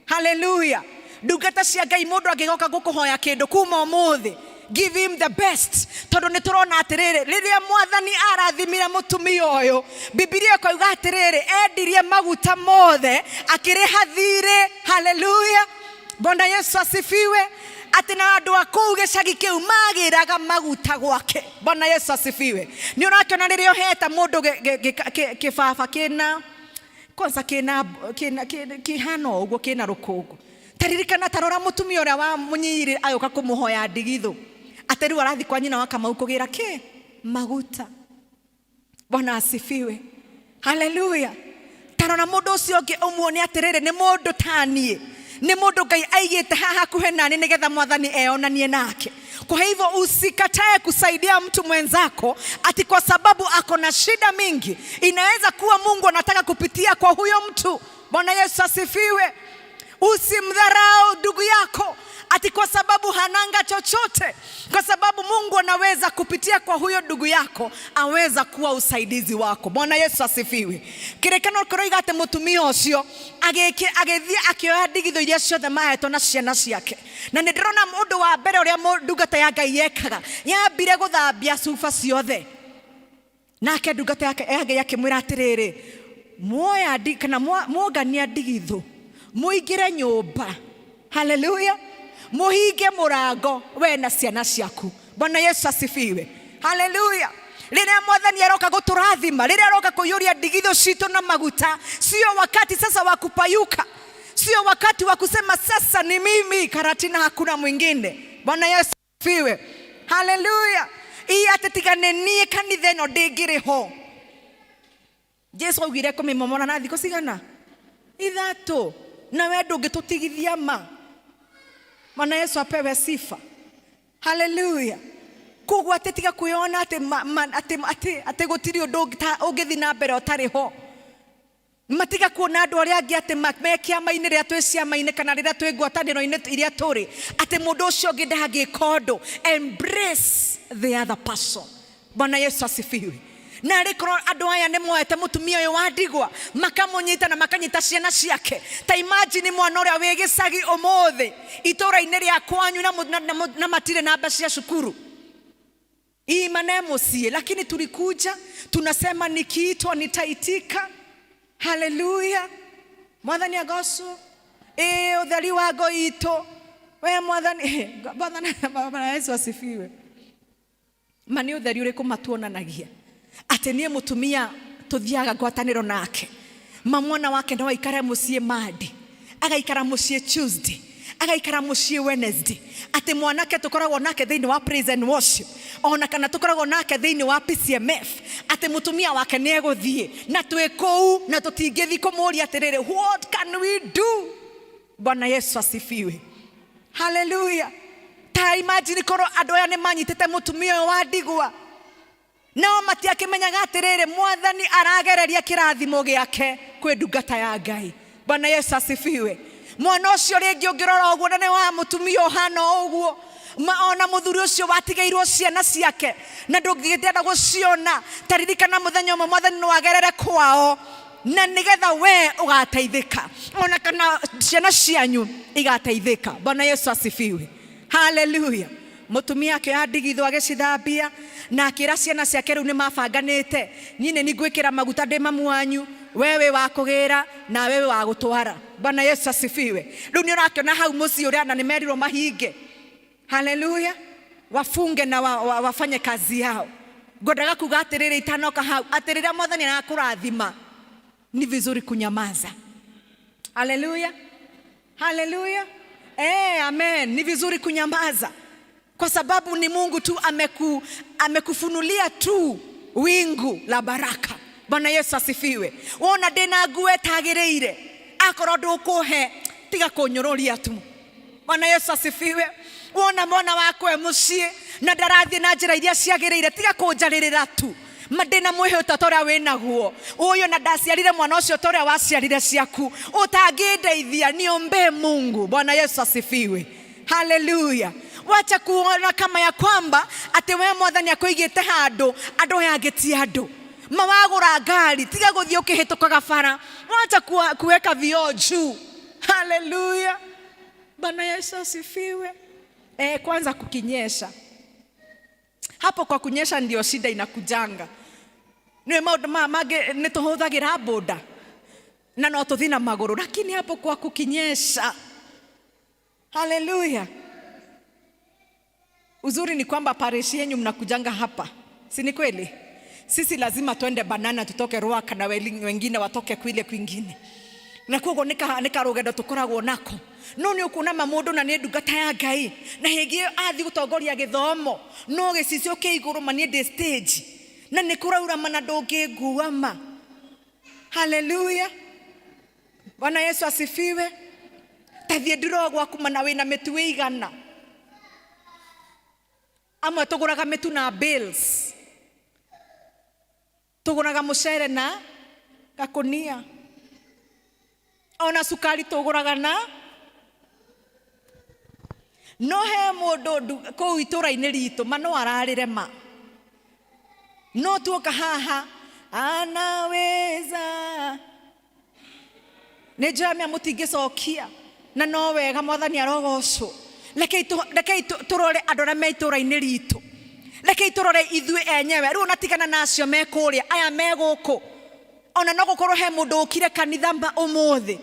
haleluya. Ndungata cia Ngai, mũndũ angĩgoka gũkũhoya kĩndũ kuma ũmũthĩ, give him the best, tondũ nĩ tũrona atĩrĩrĩ, rĩrĩa Mwathani arathimire mũtumia ũyũ, Bibilia ĩkoiga atĩrĩrĩ, endirie maguta mothe akĩrĩha thirĩ. Haleluya, Bwana Yesu asifiwe. Atĩ na andũ a kũu gĩcagi kĩu magĩraga maguta gwake. Bwana Yesu asifiwe. Nĩ ũrakĩona rĩrĩa ũhete mũndũ kĩbaba kĩna kwanza kĩna kĩna kĩhana ũguo kĩna rũkũngũ, taririkana, tarora mũtumia ũrĩa wa mũnyiri agĩũka kũmũhoya ndigithũ, atĩ rĩu arathiĩ kwa nyina wa Kamau kũgĩra kĩ maguta. Bwana asifiwe, haleluya. Tarora mũndũ ũcio ũngĩ, ũmuone atĩrĩrĩ, nĩ mũndũ taniĩ, nĩ mũndũ Ngai aigĩte haha hakuhĩ nani nĩgetha Mwathani eonanie nake. Kwa hivyo usikatae kusaidia mtu mwenzako ati kwa sababu ako na shida mingi. Inaweza kuwa Mungu anataka kupitia kwa huyo mtu. Bwana Yesu asifiwe. Usimdharau ndugu yako ati kwa sababu hananga chochote, kwa sababu Mungu anaweza kupitia kwa huyo ndugu yako, aweza kuwa usaidizi wako. Bwana Yesu asifiwe. Kĩrĩkanĩro kĩroiga atĩ mũtumia ũcio agĩthiĩ akĩoya ndigithũ iria ciothe mahetwo na ciana ciake. Na nĩ ndĩrona ũndũ wa mbere ũrĩa ndungata ya Ngai yekaga, yambire gũthambia cuba ciothe. Nake ndungata yake ya Ngai akĩmwĩra atĩrĩrĩ, muoya kana muongania ndigithũ, mũingĩre nyũmba, haleluya, mũhinge mũrango we na ciana ciaku. Bwana Yesu asifiwe, haleluya. Rĩrĩa Mwathani aroka gũtũrathima, rĩrĩa aroka kũiyũria ndigithũ citũ na maguta, sio wakati sasa wa kupayuka, sio wakati wa kusema sasa ni mimi Karatina, hakuna mwingine. Bwana Yesu asifiwe, haleluya. Ii atĩ tiga nĩ niĩ kanitha ĩno ndĩngĩrĩ ho. Jesu augire kũmĩmomora na thikũ cigana? 3. Na we ndũngĩtũtigithia ma. Bwana Yesu apewe sifa, haleluya. Koguo atĩ tiga kwĩona atĩ atĩ gũtirĩ ũndũ ũngĩthiĩ na mbere ũtarĩ ho. Matiga kuona andũ arĩa angĩ atĩ me kĩama-inĩ, rĩrĩa twĩ ciama-inĩ kana rĩrĩa twĩ ngwatanĩro-inĩ iria tũrĩ, atĩ mũndũ ũcio ũngĩ ndangĩka ũndũ. Embrace the other person. Bwana Yesu asifiwe. Na arĩ korwo andũ aya nĩ moete mũtumia ũyũ wa ndigwa, makamũnyita na makanyita ciana ciake, ta imagine mwana ũrĩa wĩ gĩcagi ũmũthĩ itũũra-inĩ rĩa kwanyu na matirĩ na mbeca cia cukuru, imane mũciĩ, lakini tulikuja tunasema nikiitwa nitaitika. Haleluya, Mwathani agocwo. Ĩ ũtheri wa ngo itũ we Mwathani. Mwathani, Bwana Yesu asifiwe. Ma nĩ ũtheri ũrĩkũ matuonanagia atĩ niĩ mũtumia tũthiaga ngwatanĩro nake, ma mwana wake no aikare mũciĩ Monday, agaikara mũciĩ Tuesday, agaikara mũciĩ Wednesday, atĩ mwanake tũkoragwo nake thĩinĩ wa praise and worship, ona kana tũkoragwo nake thĩinĩ wa PCMF, atĩ mũtumia wake nĩ egũthiĩ na twĩ kũu na tũtingĩthiĩ kũmũũria atĩrĩrĩ, what can we do? Bwana Yesu asifiwe, haleluya. Ta imagine korwo andũ aya nĩ manyitĩte mũtumia ũyũ wa ndigwa, nao matiakĩmenyaga atĩrĩrĩ, Mwathani aragereria kĩrathimo gĩake kwĩ ndungata ya Ngai. Bwana Yesu asifiwe. Mwana ũcio rĩngĩ ũngĩrora ũguo na nĩ wa mũtumia ũhana ũguo, ma ona mũthuri ũcio watigĩirwo ciana ciake na ndũngĩenda gũciona, taririkana mũthenya ũmwe Mwathani no agerere kwao na nĩgetha we ũgateithĩka, ona kana ciana cianyu igateithĩka. Bwana Yesu asifiwe, haleluya. Mũtumia akĩoya ndigithũ agĩcithambia na akĩra ciana ciake rĩu nĩ mabanganĩte, niĩ nĩ ngwĩkĩra maguta ndĩ mamu wanyu, we wĩ wa kũgĩra na we wĩ wa gũtwara. Bwana Yesu asifiwe. Rĩu nĩ ũrakĩona hau mũciĩ ũrĩa na nĩ merirwo mahinge, haleluya, wafunge na wafanye kazi yao. Ngwendaga kuga atĩrĩrĩ, itanoka hau, atĩ rĩrĩa Mwathani arakũrathima ni vizuri kunyamaza. Haleluya, haleluya. Amen. Ni vizuri kunyamaza kwa sababu ni Mungu tu amekufunulia tu wingu la baraka. Bwana Yesu asifiwe. Wona ndĩna nguo ĩtagĩrĩire. Akorwo ndũkũhe tiga kũnyũrũria tu. Bwana Yesu asifiwe. Wona mwana wakwa e mũciĩ na ndarathiĩ na njĩra iria ciagĩrĩire, tiga kũnjarĩrĩra tu. Ma ndĩna mwĩhĩtwa ta ũrĩa wĩnaguo. Ũyũ na ndaciarire mwana ũcio ta ũrĩa waciarire ciaku. Ũtangĩndeithia, niombee Mungu. Bwana Yesu asifiwe. Haleluya. Wacha kuona kama ya kwamba atĩ we mwathani akũigĩte handũ andũ aya angĩ ti andũ. Mawagũra ngari, tiga gũthiĩ ũkĩhĩtũkaga bara. Wacha kuweka vioo juu. Haleluya. Bwana Yesu asifiwe. Kwanza kukinyesha. Hapo kwa kunyesha ndio shida inakujanga. Nĩ maũndũ maya mangĩ nĩ tũhũthagĩra boda na no tũthiĩ na magũrũ, lakini hapo kwa kukinyesha. Haleluya. Uzuri ni kwamba parish yenyu mnakujanga hapa, si ni kweli? Sisi lazima twende Banana, tutoke Ruaka na wengine watoke kwile kwingine. Na koguo nĩ karũgendo tũkoragwo nako. No nĩ ũkuona ma mũndũ na nĩ ndungata ya Ngai, na hĩngĩ ĩyo athiĩ gũtongoria gĩthomo, no gĩcicio kĩ igũrũ ma niĩ ndĩ stage, na nĩ kũraura ma na ndũngĩngua ma. Haleluya. Bwana Yesu asifiwe. Ta thiĩ ndiro gwaku ma na wĩna mĩtu ĩigana. Amwe tũgũraga mĩtu na bills, tũgũraga mũcere na gakũnia, ona cukari tũgũraga na no he mũndũ kũu itũra-inĩ ritũ ma no ararĩre ma, no tuoka haha anaweza. Nĩ njũĩ amĩa mũtingĩcokia na no wega mwathani arogocwo. Rekei tũrore andũ arĩa me itũra-inĩ ritũ, rekei tũrore ithuĩ enyewe. Rĩu ona tigana na acio me kũrĩa, aya me gũkũ, ona no gũkorwo he mũndũ ũkire kanitha ma ũmũthĩ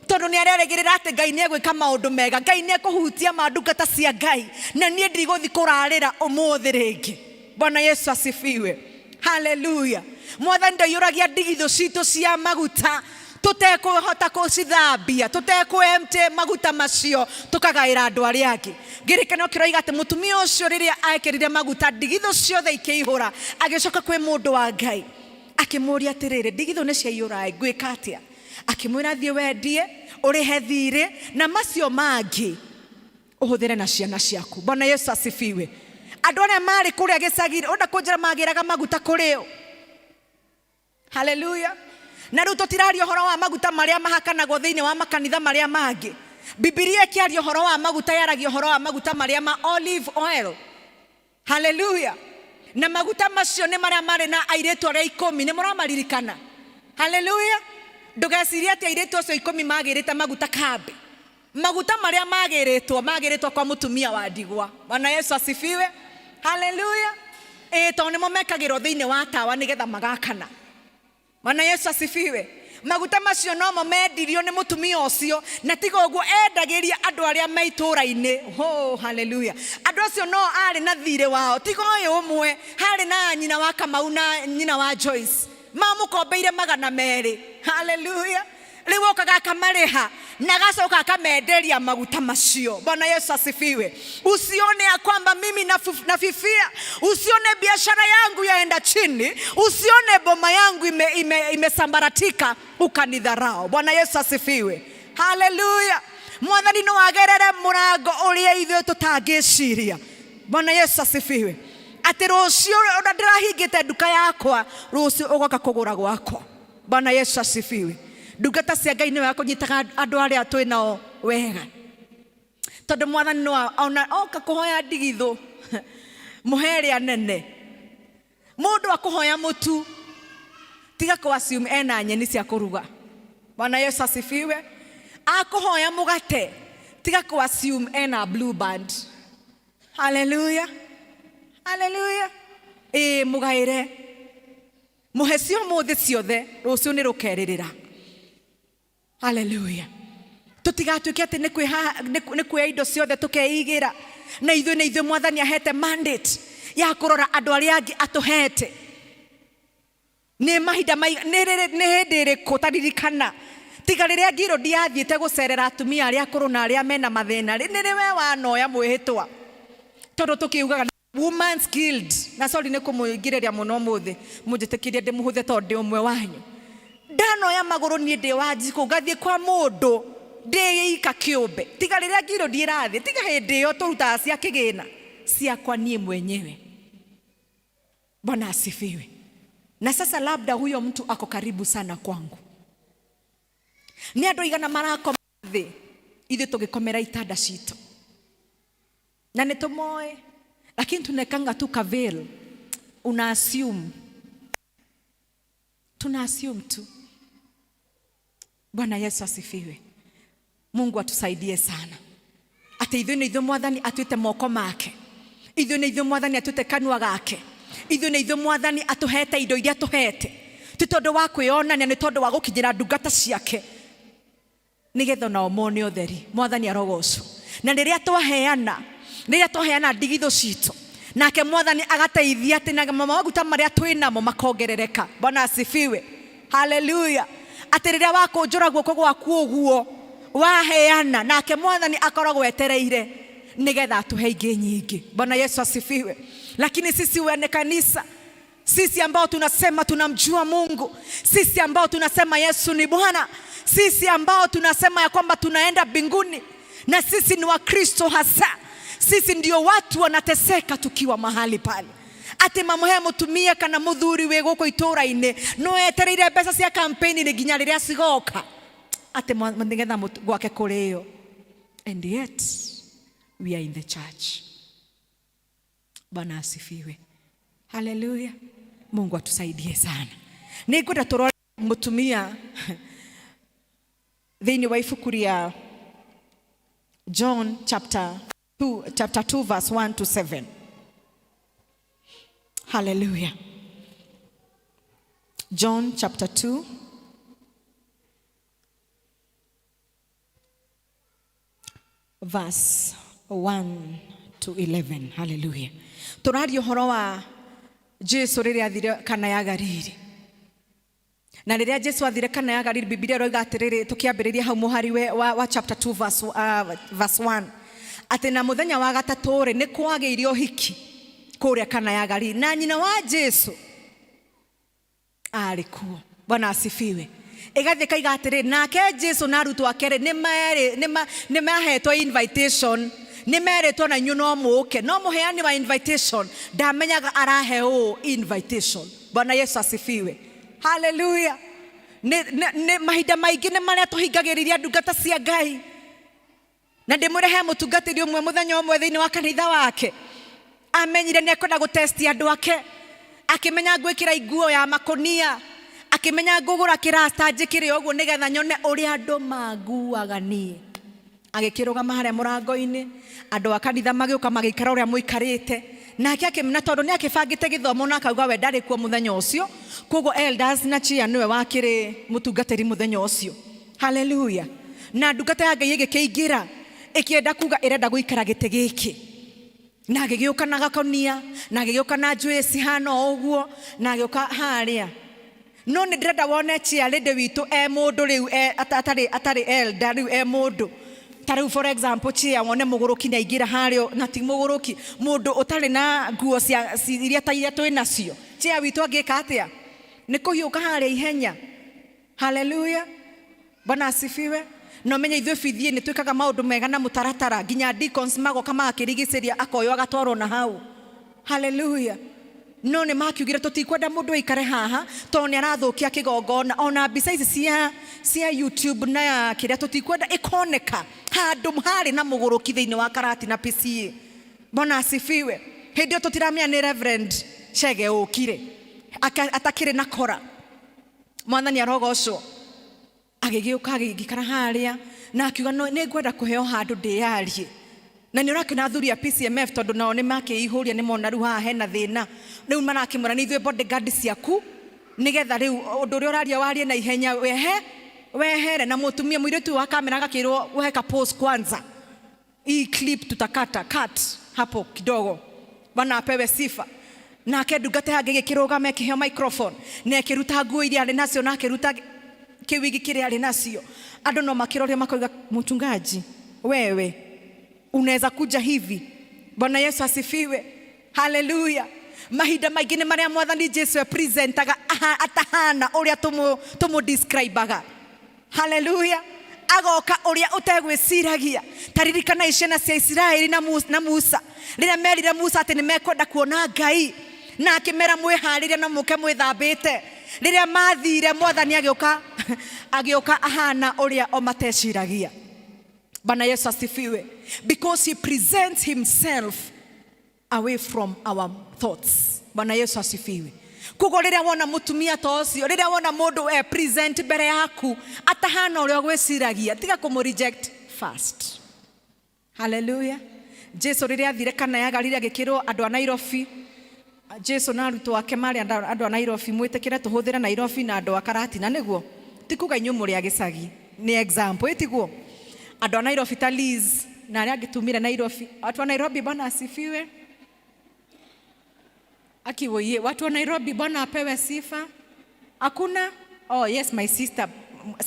tondũ nĩ arerĩgĩrĩra atĩ Ngai nĩ egwĩka maũndũ mega, Ngai nĩ ekũhutia ma ndungata cia Ngai, na niĩ ndigũthiĩ kũrarĩra ũmũthĩ rĩngĩ. Bwana Yesu asifiwe. Haleluya. Mwathani ndaiyũragia ndigithũ citũ cia maguta tũtekũhota kũcithambia, tũtekũemte maguta macio tũkagaĩra andũ arĩa angĩ. Ngĩrĩkano kĩroiga atĩ mũtumia ũcio rĩrĩa ekĩrire maguta ndigithũ ciothe ikĩihũra, agĩcoka kwĩ mũndũ wa Ngai akĩmũũria atĩrĩrĩ, ndigithũ nĩ ciaiyũra ĩ, ngwĩka atĩa? Akĩmwĩra thiĩ wendie ũrĩhe thirĩ na macio mangĩ ũhũthĩre na ciana ciaku. Bwana Yesu asifiwe. Andũ arĩa marĩ kũrĩa gĩcagi-inĩ, ũrenda kũnjĩra magĩraga maguta kũrĩ ũ? Haleluya. Na rĩu tũtiraria ũhoro wa maguta marĩa mahakanagwo thĩinĩ wa makanitha marĩa mangĩ. Bibilia ĩkĩaria ũhoro wa maguta, yaragia ũhoro wa maguta marĩa ma olive oil. Haleluya. Na maguta macio nĩ marĩa marĩ na airĩtu arĩa ikũmi, nĩ mũramaririkana? Haleluya. Ndũgecirie atĩ airĩtu acio ikũmi magĩrĩte maguta kambĩ. Maguta marĩa magĩrĩtwo, magĩrĩtwo kwa mũtumia wa ndigwa. Bwana Yesu asifiwe. Haleluya. Tondũ nĩmo mekagĩrwo thĩinĩ wa tawa nĩgetha magakana. Bwana Yesu asifiwe. Maguta macio nomo mendirio nĩ mũtumia ũcio, na tiga ũguo endagĩria andũ arĩa me itũũra-inĩ. Oh, haleluya. Andũ acio no arĩ na thirĩ wao, tiga ũyũ ũmwe, harĩ na nyina wa Kamau na nyina wa Joyce, mamũkombeire magana merĩ. Haleluya. Rĩu okaga akamarĩha na agacoka akamenderia maguta macio. Bwana Yesu asifiwe. Usione ya kwamba mimi nafifia, usione biashara yangu yaenda chini, usione boma yangu imesambaratika ukanidharau. Bwana Yesu asifiwe. Haleluya. Mwathani no agerere mũrango ũrĩa ithuĩ tũtangĩciria. Bwana Yesu asifiwe. Atĩ rũciũ ona ndĩrahingĩte nduka yakwa, rũciũ ũgoka kũgũra gwakwa. Bwana Yesu asifiwe. Ndungata cia Ngai nĩwe akũnyitaga andũ arĩa twĩ nao wega, tondũ mwathani no ona oka kũhoya ndigithũ mũhe ĩrĩa nene. Mũndũ akũhoya mũtu, tiga kũ assume ena nyeni cia kũruga. Bwana Yesu asifiwe. Akũhoya mũgate, tiga kũ assume ena blue band. Haleluya. Haleluya. Ĩ mũgaĩre, mũhe cio ũmũthĩ ciothe, rũciũ nĩ rũkerĩrĩra. Haleluya. Tũtigatuĩke atĩ nĩ kuoya indo ciothe tũkeigĩra, na ithuĩ nĩ ithuĩ mwathani ahete mandate ya kũrora andũ arĩa angĩ atũhete. Nĩ mahinda nĩ rĩrĩ, nĩ hĩndĩ ĩrĩkũ taririkana, tiga rĩrĩa ngiro ndiathiĩte gũcerera atumia arĩa akũrũ na arĩa mena mathĩna, nĩ rĩ we wanoya mwĩhĩtwa? Tondũ tũkiugaga Women's Guild, na sorry nĩ kũmũingĩrĩria mũno ũmũthĩ, mũnjĩtĩkĩrie ndĩmũhũthe tondũ ndĩ ũmwe wanyu. Ndanoya Ndanoya magũrũ niĩ ndĩ wa njikũ ngathiĩ kwa mũndũ ndĩ ika kĩũmbe, tiga rĩrĩa ngirũ ndiĩrathiĩ, tiga hĩndĩ ĩyo tũrutaga cia kĩgĩna ciakwa niĩ mwenyewe. Bwana asifiwe. Na sasa labda huyo mtu ako karibu sana kwangu. Nĩ andũ aigana marakoma thĩ ithuĩ tũgĩkomera itanda citũ, na nĩ tũmoĩ, lakini tunekanga tu kaveil, una assume, tuna assume tu. Bwana Yesu asifiwe. Mungu atusaidie sana. Atĩ ithuĩ nĩ ithuĩ Mwathani atuĩte moko make, ithuĩ nĩ ithuĩ Mwathani atuĩte kanua gake, ithuĩ nĩ ithuĩ Mwathani atũhete indo iria atũhete, ti tondũ wa kwĩonania, nĩ tondũ wa gũkinyĩra ndungata ciake nĩgetha nao mone ũtheri. Mwathani arogocwo. Na rĩrĩa twaheana, rĩrĩa twaheana ndigithũ citũ, nake Mwathani agateithia atĩ na maguta marĩa twĩ namo makongerereka. Bwana asifiwe. Haleluya. Atĩ rĩrĩa wakũnjũra guoko gwaku ũguo waheana, nake Mwathani akoragwo etereire nĩgetha atũhe ingĩ nyingĩ. Bwana Yesu asifiwe. Lakini sisi wane kanisa, sisi ambao tunasema tunamjua Mungu, sisi ambao tunasema Yesu ni Bwana, sisi ambao tunasema ya kwamba tunaenda mbinguni na sisi ni Wakristo hasa, sisi ndio watu wanateseka tukiwa mahali pale. Atĩ mamũhe mũtumia kana mũthuri wĩ gũkũ itũũra-inĩ no etereire mbeca cia campaign nginya rĩrĩa cigoka, atĩ nĩgetha gwake kũrĩo. And yet we are in the church. Bwana asifiwe. Haleluya. Mungu atusaidie sana. Nĩngwenda tũrore mũtumia thĩinĩ wa ibuku rĩa John chapter 2, chapter 2 verse 1 to 7. Hallelujah. John chapter 2 verse 1 to 11. Hallelujah. Tũraria ũhoro wa Jesu rĩrĩa athire Kana ya Galili. Na rĩrĩa Jesu athire Kana ya Galili, Biblia ĩroiga atĩrĩrĩ, tũkĩambĩrĩria hau mũhari wa chapter 2 verse 1, atĩ na mũthenya wa gatatũ rĩ, nĩ kwagĩire ũhiki kũrĩa Kana ya Galili, na nyina wa Jesu arĩ kuo. Bwana asifiwe. Ĩgathiĩ kaiga atĩrĩ, nake Jesu na arutwo ake rĩ, nĩ mahetwo invitation, nĩ merĩtwo na inyuĩ no mũũke, no mũheani wa invitation ndamenyaga arahe ũũ invitation. Bwana Yesu asifiwe. Haleluya. Nĩ mahinda maingĩ nĩ marĩa tũhingagĩrĩria ndungata cia Ngai. Na ndĩmwĩre he mũtungatĩri ũmwe mũthenya ũmwe thĩinĩ wa kanitha wake amenyire nĩ ekwenda gũtesti andũ ake, akĩmenya ngwĩkĩra nguo ya makũnia, akĩmenya ngũgũra kĩrasta njĩkĩre ũguo nĩgetha nyone ũrĩa andũ manguaga niĩ. Agĩkĩrũgama harĩa mũrango-inĩ, andũ a kanitha magĩũka magĩikara ũrĩa mũikarĩte, nake akĩmenya tondũ nĩ akĩbangĩte gĩthomo na akauga we ndarĩ kuo mũthenya ũcio, koguo elders na chia nĩwe wakĩrĩ mũtungatĩri mũthenya ũcio. Haleluya. Na ndungata ya Ngai ĩgĩkĩingĩra ĩkĩenda kuga ĩrenda gũikara gĩtĩ gĩkĩ, na agĩgĩũka na gakonia, na agĩgĩũka na njuĩrĩ cihana o ũguo, na agĩũka harĩa. No nĩ ndĩrenda wone chia lady witũ e mũndũ rĩu, atarĩ elder, rĩu e mũndũ. Ta rĩu for example chia wone mũgũrũki nĩ aingĩra harĩa, na ti mũgũrũki, mũndũ ũtarĩ na nguo cia iria ta iria twĩ nacio. Chia witũ angĩka atĩa? Nĩ kũhiũka harĩa ihenya. Haleluya. Bwana asifiwe. No menye ithuĩ bithie nĩ twĩkaga maũndũ mega na mũtaratara, nginya deacons magoka magakĩrigicĩria akoywo agatwarwo na hau. Haleluya. No nĩ makiugire tũtikwenda mũndũ aikare haha tondũ nĩ arathũkia kĩgongona, ona mbica ici cia YouTube na ya kĩrĩa tũtikwenda ĩkoneka handũ harĩ na mũgũrũki thĩinĩ wa karati na PCA. Bwana asifiwe. Hĩndĩ ĩyo tũtiramenya nĩ Reverend Chege ũkire atakĩrĩ na kora. Mwathani arogocwo. Agĩgĩũka agĩikara harĩa na akiuga no nĩ ngwenda kũheo handũ ndĩyarie. Na nĩ ũrakĩona athuri a PCMF tondũ nao nĩ makĩihũria, nĩ mona rĩu haha hena thĩna, rĩu marakĩmwĩra nĩ ithuĩ bodyguard ciaku, nĩgetha rĩu ũndũ ũrĩa ũraria warie na ihenya wehere. Na mũtumia mũirĩtu wa kamera agakĩrwo weka pause kwanza, hii clip tutakata cut hapo kidogo. Bwana apewe sifa. Nake ndungata yake ĩgĩkĩrũgama ĩkĩheo microphone na ĩkĩruta nguo iria arĩ nacio na akĩruta kĩwigi kĩrĩa arĩ nacio. Andũ no makĩroria makoiga, mchungaji wewe unaweza kuja hivi? Bwana Yesu asifiwe. Haleluya. Mahinda maingĩ nĩ marĩa Mwathani Jesu epresentaga atahana ũrĩa tũmũ-describaga. Haleluya. Agoka ũrĩa ũtegwĩciragia. Ta ririkanai ciana cia Isiraeli na Musa rĩrĩa merire Musa atĩ nĩ mekwenda kuona Ngai, na akĩmera mwĩharĩrie na mũke mwĩthambĩte. Rĩrĩa mathire, Mwathani agĩũka, agĩũka ahana ũrĩa o mateciragia. Bwana Yesu asifiwe. Because he presents himself away from our thoughts. Bwana Yesu asifiwe. Koguo rĩrĩa wona mũtumia ta ũcio, rĩrĩa wona mũndũ e present mbere yaku atahana ũrĩa ũgwĩciragia, tiga kũmũ reject fast. Haleluya. Jesu rĩrĩa athire Kana ya Galili agĩkĩrwo andũ a Nairobi, Jesu na arutwo ake marĩ andũ a Nairobi, mwĩtĩkĩre tũhũthĩre Nairobi na andũ a Karatina nĩguo ti kuga inyuĩ mũrĩ a gĩcagi, nĩ example ĩtiguo. Andũ a Nairobi ta Liz na arĩa angĩ tumire Nairobi, watu wa Nairobi, Bwana asifiwe. Akiwoye, watu wa Nairobi, Bwana apewe sifa. Hakuna? Oh yes, my sister,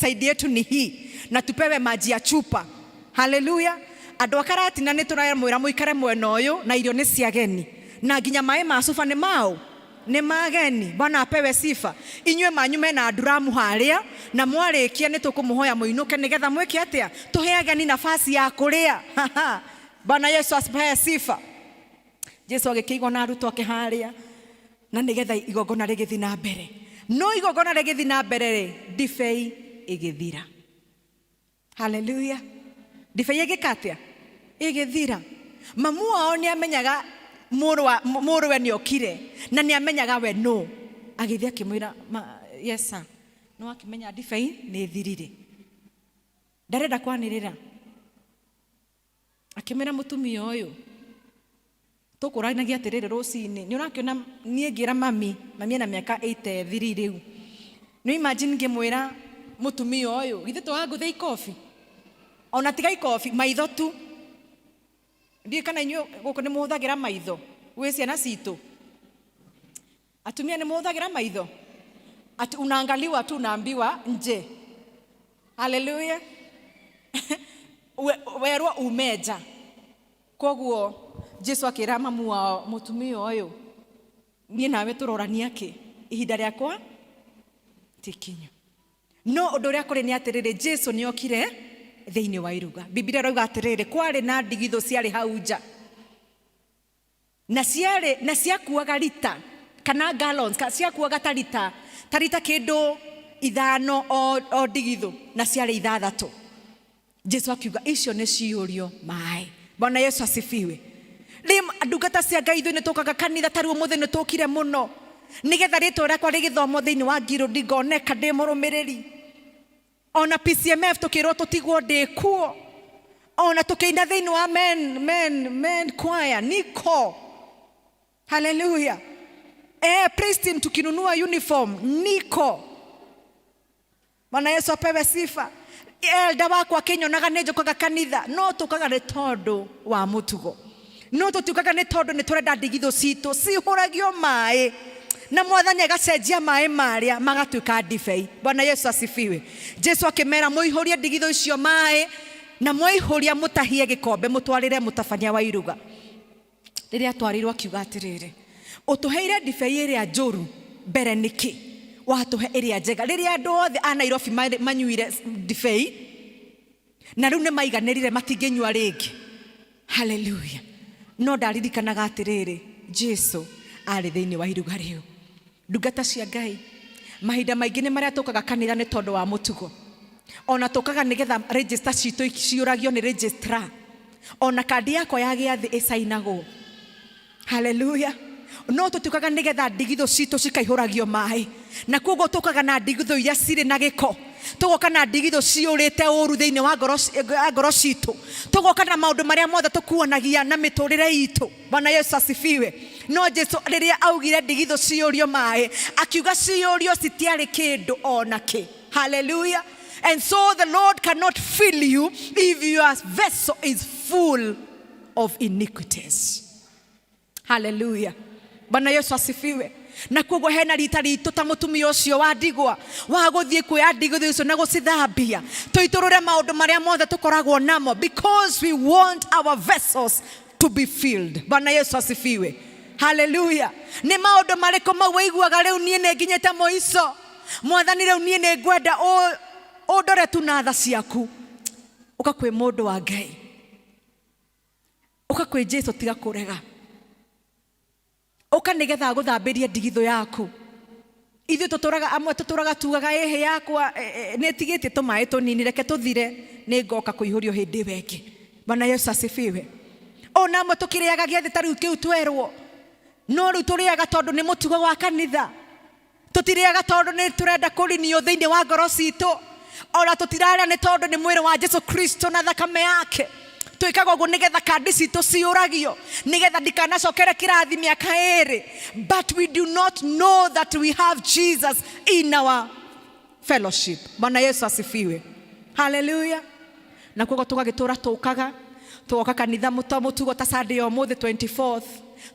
side yetu ni hii na tupewe maji ya chupa. Haleluya. Andũ a Karatina nĩ tũramwĩra mũikare mwena ũyũ na irio nĩ cia ageni na nginya maĩ ma cuba nĩ mao nĩ mageni. Bwana apewe sifa. Inyuĩ manyu mena nduramu harĩa na mwarĩkia nĩ tũkũmũhoya mũinũke nĩgetha mwĩke atĩa, tũhe ageni nafasi ya kũrĩa. Bwana Yesu apewe sifa. Jesu agĩkĩigwo na arutwo ake harĩa na nĩgetha igongona rĩgĩthiĩ na mbere. No igongona rĩgĩthiĩ na mbere rĩ, ndibei ĩgĩthira. Haleluya. Ndibei ĩgĩka atĩa? Ĩgĩthira. Mamu wao nĩ amenyaga mũrũwe nĩ okire na nĩ amenyaga we nũ. Agĩthiĩ akĩmwĩra, yes sir, no akĩmenya ndibei nĩ ĩthirire. Ndarenda kwanĩrĩra. Akĩmwĩra mũtumia ũyũ, tũkũranagia atĩrĩrĩ rũcinĩ, nĩ ũrakĩona niĩ ngĩra mami, mami ena mĩaka 83 rĩu. Nĩ imagine ngĩmwĩra mũtumia ũyũ, githĩ tũrangũthia ikobi? Ona tiga ikobi, maitho tu. Ndiũĩ kana inyuĩ gũkũ nĩ mũhũthagĩra maitho gwĩ ciana citũ. Atumia nĩ mũhũthagĩra maitho? Ati unaangaliwa tu unaambiwa nje. Haleluya. Werwo ume nja. Koguo Jesu akĩra mamu wao, mũtumia ũyũ, niĩ nawe tũrorania kĩ? Ihinda rĩakwa ti kinyu. No ũndũ ũrĩa kũrĩ nĩ atĩrĩrĩ, Jesu nĩ okire thĩinĩ wa iruga. Biblia ĩrauga atĩrĩrĩ, kwarĩ na ndigithũ ciarĩ hau nja. Na ciarĩ na ciakuaga rita kana gallons, ciakuaga ta rita, ta rita kĩndũ 5 o ndigithũ, na ciarĩ 6. Jesu akiuga icio nĩ ciyũrio maĩ. Bwana Yesu asifiwe. Rĩ ndungata cia Ngai ithuĩ nĩ tũkaga kanitha ta rĩu ũmũthĩ nĩ tũkire mũno nĩgetha rĩtwa rĩakwa rĩgĩthomwo thĩinĩ wa ngirũndi ngoneka ndĩ mũrũmĩrĩri. Ona PCMF tũkĩrwo tũtigwo ndĩ kuo. Ona tũkĩina thĩinĩ wa men choir niko. Haleluya. Praise team tukinunua uniform niko. Bwana Yesu apewe sifa. Elda wakwa akĩnyonaga nĩ njũkaga kanitha, no tũkaga nĩ tondũ wa mũtugo. No tũtiũkaga nĩ tondũ nĩ tũrenda ndigithũ citũ cihũragio maĩ na Mwathani agacenjia maĩ marĩa magatuĩka ndibei. Bwana Yesu asifiwe. Jesu akĩmera mũihũrie ndigithũ icio maĩ na mwaihũria mũtahie gĩkombe mũtwarĩre mũtabania wa iruga. Rĩrĩa atwarĩirwo akiuga atĩrĩrĩ, ũtũheire ndibei ĩrĩa njũru mbere nĩkĩ? Watũhe ĩrĩa njega. Rĩrĩa andũ othe a Nairobi manyuire ndibei na rĩu nĩ maiganĩrire matingĩnyua rĩngĩ. Haleluya. No ndaririkanaga atĩrĩrĩ, Jesu arĩ thĩinĩ wa iruga rĩu. Ndungata cia Ngai, mahinda maingĩ nĩ marĩa tũkaga kanitha nĩ tondũ wa mũtugo. Ona tũkaga nĩgetha register citũ ciũragio nĩ registrar. Ona kandi yakwa ya gĩathĩ ĩcainagwo. Haleluya. No tũtiukaga nĩgetha ndigithũ citũ cikaihũragio maĩ. Na koguo tũkaga na ndigithũ iria cirĩ na gĩko. Tũgoka na ndigithũ ciyũrĩte ũru thĩinĩ wa ngoro citũ. Tũgoka na maũndũ marĩa mothe tũkuanagia na mĩtũrĩre itũ. Bwana Yesu asifiwe. No Jesu rĩrĩa augire ndigithũ ciyũrio maĩ, akiuga ciyũrio citiarĩ kĩndũ ona kĩ. Hallelujah. And so the Lord cannot fill you if your vessel is full of iniquities. Hallelujah. Bwana Yesu asifiwe. Na koguo hena rita ritũ ta mũtumia ũcio wa ndigwa wa gũthiĩ kuoya ndigithũ icio na gũcithambia, tũitũrũre maũndũ marĩa mothe tũkoragwo namo, because we want our vessels to be filled. Bwana Yesu asifiwe. Haleluya. Nĩ maũndũ marĩkũ mau wĩiguaga rĩu niĩ nĩ nginyĩte mũico? Mwathani, rĩu niĩ nĩ ngwenda ũndore tu na tha ciaku. Ũka kwĩ mũndũ wa Ngai, ũka kwĩ Jesu, tiga kũrega. Ũka nĩgetha agũthambĩrie ndigithũ yaku. Ithuĩ tũtũraga amwe tũtũraga tugaga ĩhĩ yakwa nĩ ĩtigĩtie tũmaĩ tũnini, reke tũthire, nĩ ngoka kũihũrio hĩndĩ ĩyo ĩngĩ. Bwana Yesu asifiwe. Ona amwe tũkĩrĩaga gĩathĩ ta rĩu kĩu twerwo, no rĩu tũrĩaga tondũ nĩ mũtugo wa kanitha. Tũtirĩaga tondũ nĩ tũrenda kũrinio thĩinĩ wa ngoro citũ. Ona tũtirarĩa nĩ tondũ nĩ mwĩrĩ wa Jesu Kristo na thakame yake. Twĩkaga ũguo nĩgetha kandi citũ ciũragio, nĩgetha ndikanacokere kĩrathi mĩaka 2. But we do not know that we have Jesus in our fellowship. Bwana Yesu asifiwe. Haleluya. Na koguo tũgagĩtũra tũkaga tũgoka kanitha mũtugo ta Sunday ya ũmũthĩ 24th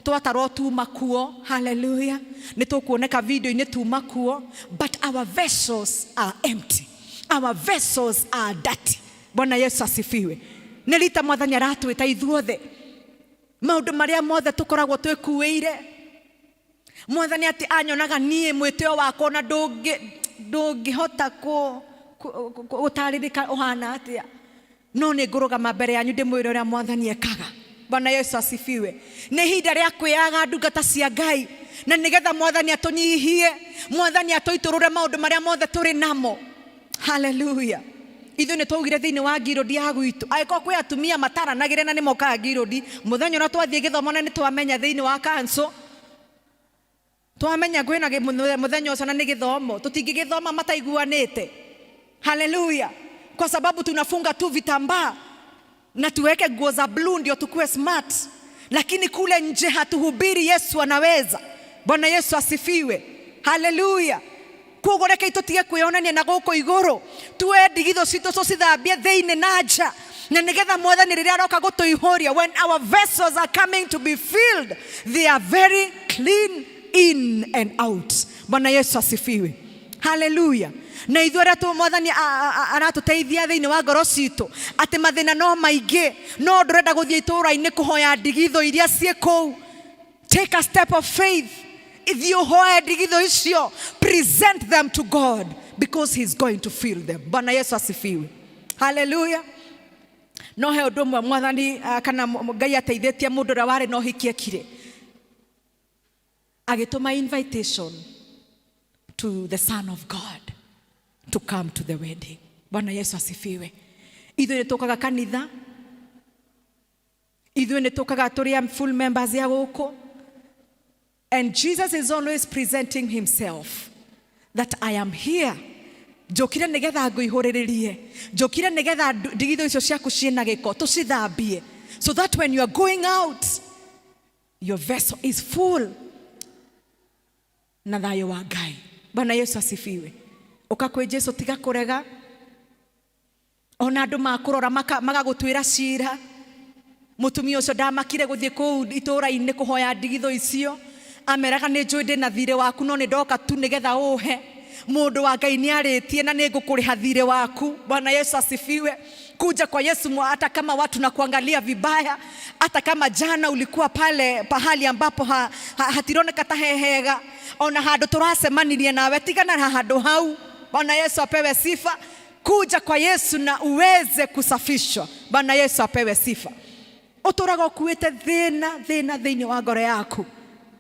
twatarwo tuma kuo. Haleluya. Nĩ tũkuoneka video-inĩ tuma kuo, but our vessels are empty, our vessels are dirty. Bwana Yesu asifiwe. Nĩ rita Mwathani aratwĩta ithuothe, maũndũ marĩa mothe tũkoragwo twĩkuĩire. Mwathani atĩ anyonaga niĩ mwĩtĩo wakwa na ndũngĩhota gũtarĩrĩka ũhana atĩa, no nĩ ngũrũgama mbere yanyu ndĩmwĩre ũrĩa Mwathani ekaga. Bwana Yesu asifiwe. Nĩ ihinda rĩa kwĩyaga ndungata cia Ngai, na nĩgetha Mwathani atũnyihie, Mwathani atũitũrũre maũndũ marĩa mothe tũrĩ namo. Haleluya. Ithuĩ nĩ twaugire thĩinĩ wa ngirũndi ya gwitũ, angĩkorwo kwĩ atumia mataranagĩre na nĩ mokaga ngirũndi mũthenya ũrĩa twathiĩ gĩthomo, na nĩ twamenya thĩinĩ wa kanco, twamenya kwĩna mũthenya ũcio na nĩ gĩthomo, tũtingĩgĩthoma mataiguanĩte. Haleluya. Kwa sababu tunafunga tu vitambaa na tuweke nguo za blue ndio tukue smart, lakini kule nje hatuhubiri Yesu anaweza. Bwana Yesu asifiwe. Haleluya. Koguo reke tũtige kwĩyonania na gũkũ igũrũ, tuoe ndigithũ citũ tũcithambie thĩinĩ na nja, na nĩgetha Mwathani rĩrĩa aroka gũtũihũria, when our vessels are coming to be filled, they are very clean in and out. Bwana Yesu asifiwe. Haleluya. Na ithuĩ arĩa Mwathani aratũteithia thĩinĩ wa ngoro citũ, atĩ mathĩna no maingĩ, no ndũrenda gũthiĩ itũũra-inĩ kũhoya ndigithũ iria ciĩ kũu, take a step of faith. Ithiĩ ũhoe ndigithũ icio, present them to God, because he's going to fill them. Bwana Yesu asifiwe. Haleluya. No he ũndũ ũmwe Mwathani kana Ngai ateithĩtie mũndũ ũrĩa warĩ na ũhiki ekire, agĩtũma invitation to the Son of God to come to the wedding. Bwana Yesu asifiwe. Ithuĩ nĩ tũkaga kanitha, ithuĩ nĩ tũkaga tũrĩ a full members ya gũkũ, and Jesus is always presenting himself that I am here, njũkire nĩgetha ngũihũrĩrĩrie, njũkire nĩgetha ndigithũ icio ciaku ciĩna gĩko tũcithambie, so that when you are going out, your vessel is full na thayũ wa Ngai. Bwana Yesu asifiwe. Ũka kwĩ Jesu, tiga kũrega. Ona andũ makũrora magagũtuĩra cira. Mũtumia ũcio ndamakire gũthiĩ kũu itũũra-inĩ kũhoya ndigithũ icio, ameraga nĩ njũĩ ndĩ na thirĩ waku, no nĩ ndoka tu nĩgetha ũhe. Mũndũ wa Ngai nĩ arĩtie na nĩ ngũkũrĩha thirĩ waku. Bwana Yesu asifiwe. Kuja kwa Yesu hata kama watu na kuangalia vibaya, hata kama jana ulikuwa pale pahali ambapo hatironeka ta hehega, ona handũ tũracemanirie nawe, tigana na handũ hau. Bwana Yesu apewe sifa. Kuja kwa Yesu na uweze kusafishwa. Bwana Yesu apewe sifa. Ũtũraga ũkuĩte thĩna thĩna thĩinĩ wa ngoro yaku,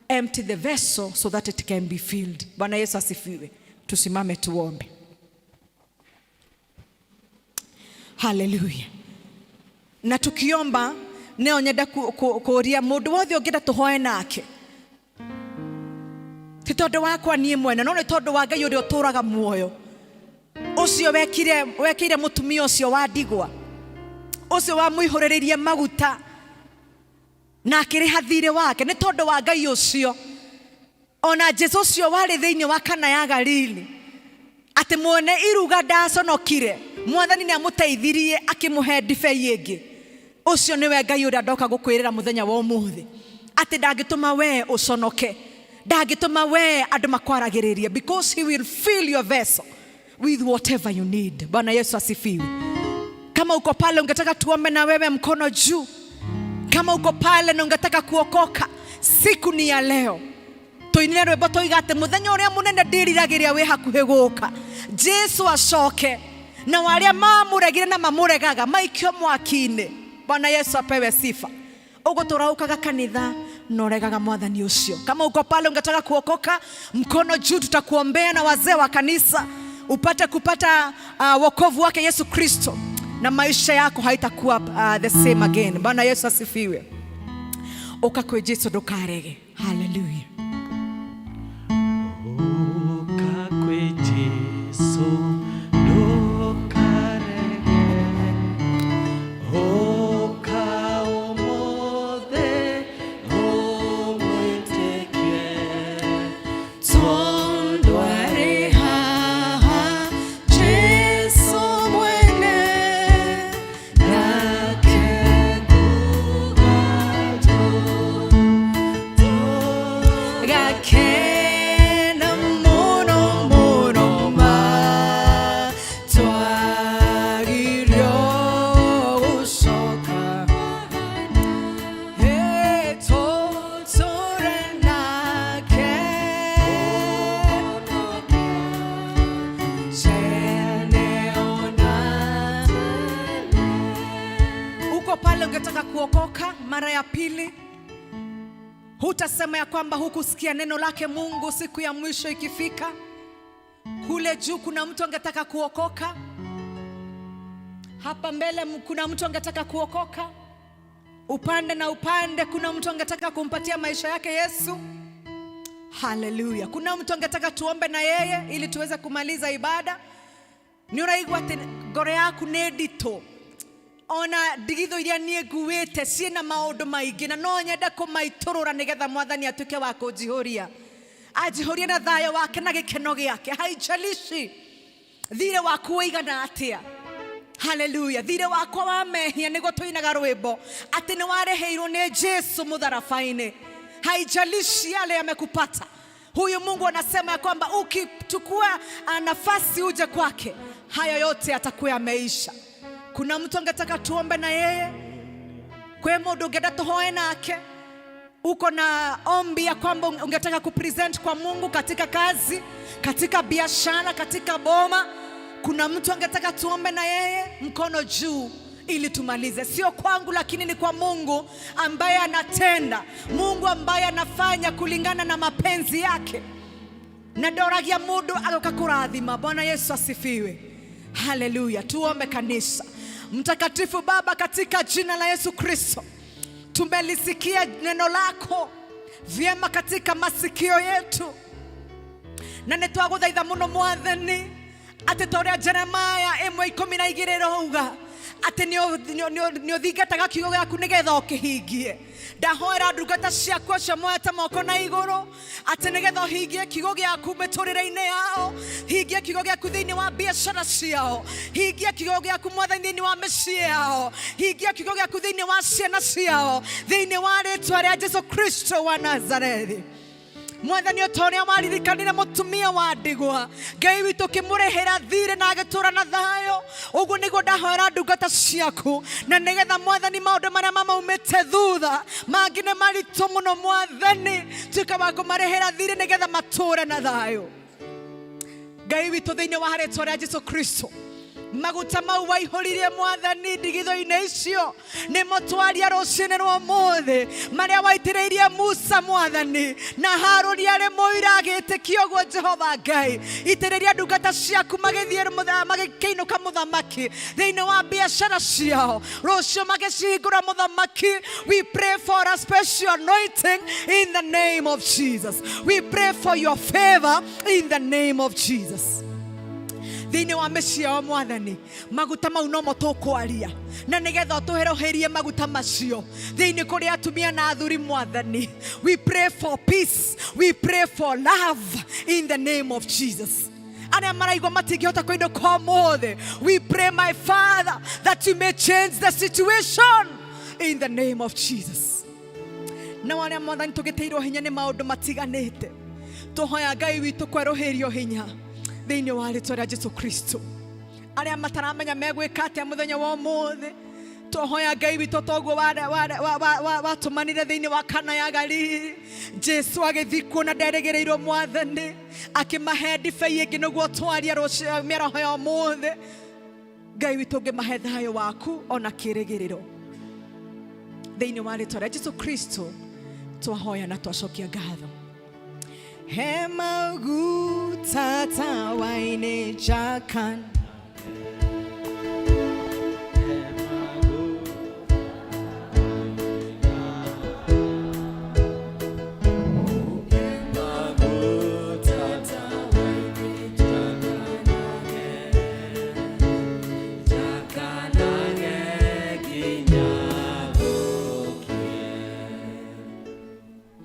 empty the vessel so that it can be filled. Bwana Yesu asifiwe. Tusimame tuombe. Haleluya. Na tukiomba, nĩo nyenda kũria mũndũ wothe ũngĩenda tũhoe nake, ti tondũ wakwa niĩ mwene, no nĩ tondũ wa Ngai ũrĩa ũtũraga muoyo, ũcio wekĩire mũtumia ũcio wa ndigwa, ũcio wamũihũrĩrĩirie maguta na akĩrĩha thirĩ wake, nĩ tondũ wa Ngai ũcio. Ona Jesu ũcio warĩ thĩinĩ wa Kana ya Galili, atĩ mwene iruga ndaconokire, Mwathani nĩ amũteithirie akĩmũhe ndibei ĩngĩ. Ũcio nĩwe Ngai ũrĩa ndoka gũkwĩrĩra mũthenya wa ũmũthĩ, atĩ ndangĩtũma we ũconoke, ndangĩtũma we andũ makwaragĩrĩrie, because he will fill your vessel with whatever you need. Bwana Yesu asifiwe. Kama uko pale ungetaka tuombe na wewe, mkono juu. Kama uko pale na ungetaka kuokoka, Siku ni ya leo. Tũinire rwĩmbo tũiga atĩ mũthenya ũrĩa mũnene ndĩriragĩria wĩ hakuhĩ gũka, Jesu acoke na arĩa mamũregire na mamũregaga maikio mwaki-inĩ. Bwana Yesu apewe sifa. Ũgũtũra ũkaga kanitha na ũregaga mwathani ũcio. Kama uko pale ungetaka kuokoka, mkono juu, tutakuombea na wazee wa kanisa upate kupata wokovu wake Yesu Kristo, na maisha yako haitakuwa the same again. Bwana Yesu asifiwe. Ũka kwĩ Jesu, ndũkarege. Haleluya. Ũka kwĩ Jesu, ndũkarege. Ũka ũmũthĩ ũmwĩtĩkie. Tondũ arĩ haha Jesu mwene, nake gakena mũno mũno ma twagirio gũcoka. Hey, tũtũre nake tene ona. Uko pale ungetaka kuokoka mara ya pili, hutasema ya kwamba hukusikia neno lake Mungu siku ya mwisho ikifika. Kule juu kuna mtu angetaka kuokoka, hapa mbele kuna mtu angetaka kuokoka, upande na upande kuna mtu angetaka kumpatia maisha yake Yesu. Haleluya! Kuna mtu angetaka tuombe na yeye ili tuweze kumaliza ibada. Nĩ ũraigua atĩ ngoro yaku nĩ nditũ, ona ndigithũ iria niĩ nguĩte ciĩna maũndũ maingĩ na no nyende kũmaitũrũra nĩgetha mwathani atuĩke wa kũnjihũria, anjihũrie na thayũ wake na gĩkeno gĩake. Haijalishi thirĩ waku ũigana atĩa. Haleluya. Thirĩ wakwa wa mehia, nĩguo tũinaga rwĩmbo atĩ nĩ warĩhĩirwo nĩ Jesu mũtharaba-inĩ. Haijalishi yale yamekupata, huyu Mungu anasema ya kwamba ukichukua nafasi uje kwake, hayo yote yatakuwa yameisha. Kuna mtu angetaka tuombe na yeye? Kwĩ mũndũ ũngĩenda tũhoe nake? Uko na ombi ya kwamba ungetaka kupresent kwa Mungu katika kazi, katika biashara, katika boma? Kuna mtu angetaka tuombe na yeye? Mkono juu ili tumalize. Sio kwangu, lakini ni kwa Mungu ambaye anatenda, Mungu ambaye anafanya kulingana na mapenzi yake, na ndoragia mundu agoka kurathima. Bwana Yesu asifiwe. Haleluya. Tuombe kanisa. Mtakatifu Baba, katika jina la Yesu Kristo, tumelisikia neno lako vyema katika masikio yetu, na nĩ twagũthaitha mũno mwathani atĩ ta ũrĩa Jeremaya 1:12 ĩrauga atĩ nĩ ũthingataga kiugo gĩaku nĩgetha ũkĩhingie. Ndahoera ndungata ciaku acio moete moko na igũrũ atĩ nĩgetha ũhingie kiugo gĩaku mĩtũrĩre-inĩ yao, hingia kiugo gĩaku thĩinĩ wa biacara ciao, hingia kiugo gĩaku mwathani thĩinĩ wa mĩciĩ yao, hingia kiugo gĩaku thĩinĩ wa ciana ciao, thĩinĩ wa rĩtwa rĩa Jesu Kristo wa Nazarethi. Mwathani, o ta ũrĩa waririkanire mũtumia wa ndigwa, Ngai witũ, ũkĩmũrĩhĩra thirĩ na agĩtũra na thayũ, ũguo nĩguo ndahoera ndungata ciaku na nĩgetha mwathani maũndũ marĩa mamaumĩte thutha mangĩ nĩ maritũ mũno, mwathani, tuĩka wa kũmarĩhĩra thirĩ nĩgetha matũre na thayũ. Ngai witũ, thĩinĩ wa rĩtwa rĩa Jesu Kristo, maguta mau waihũririe mwathani ndigithũ-inĩ icio nĩmo twaria rũcinĩ rwa ũmũthĩ, marĩa waitĩrĩirie Musa mwathani na Harũni arĩ mũira agĩtĩkia ũguo. Jehova Ngai, itĩrĩria ndungata ciaku magĩthiĩ magĩkĩinũka, mũthamaki, thĩinĩ wa biacara ciao rũciũ magĩcihingũra. Mũthamaki, we pray for a special anointing in the name of Jesus. We pray for your favor in the name of Jesus thĩinĩ wa mĩciĩ yao. Mwathani, maguta mau nomo tũkwaria na nĩgetha ũtũheroherie maguta macio thĩinĩ kũrĩ atumia na athuri. Mwathani, we pray for peace, we pray for love in the name of Jesus. Arĩa maraigua matingĩhota kũinũka ũmũthĩ, we pray, my Father, that you may change the situation in the name of Jesus. Na arĩa mwathani tũgĩtĩirwo hinya nĩ maũndũ matiganĩte, tũhoya Ngai witũ kwerũhĩrio hinya thĩinĩ wa rĩtwa rĩa Jesu Kristo. Arĩa mataramenya megwĩka atĩa mũthenya wa ũmũthĩ. Twahoya Ngai witũ toguo watũmanire thĩinĩ wa Kana ya Galili. Jesu agĩthikwo na nderĩgĩrĩirwo Mwathani, akĩmahe ndibei ĩngĩ nĩguo twaria rũciũ mĩaraho ya ũmũthĩ. Ngai witũ ũngĩmahe thayũ waku ona kĩĩrĩgĩrĩro. Thĩinĩ wa rĩtwa rĩa Jesu Kristo twahoya na twacokia ngatho. He maguta tawa-inĩ njakana.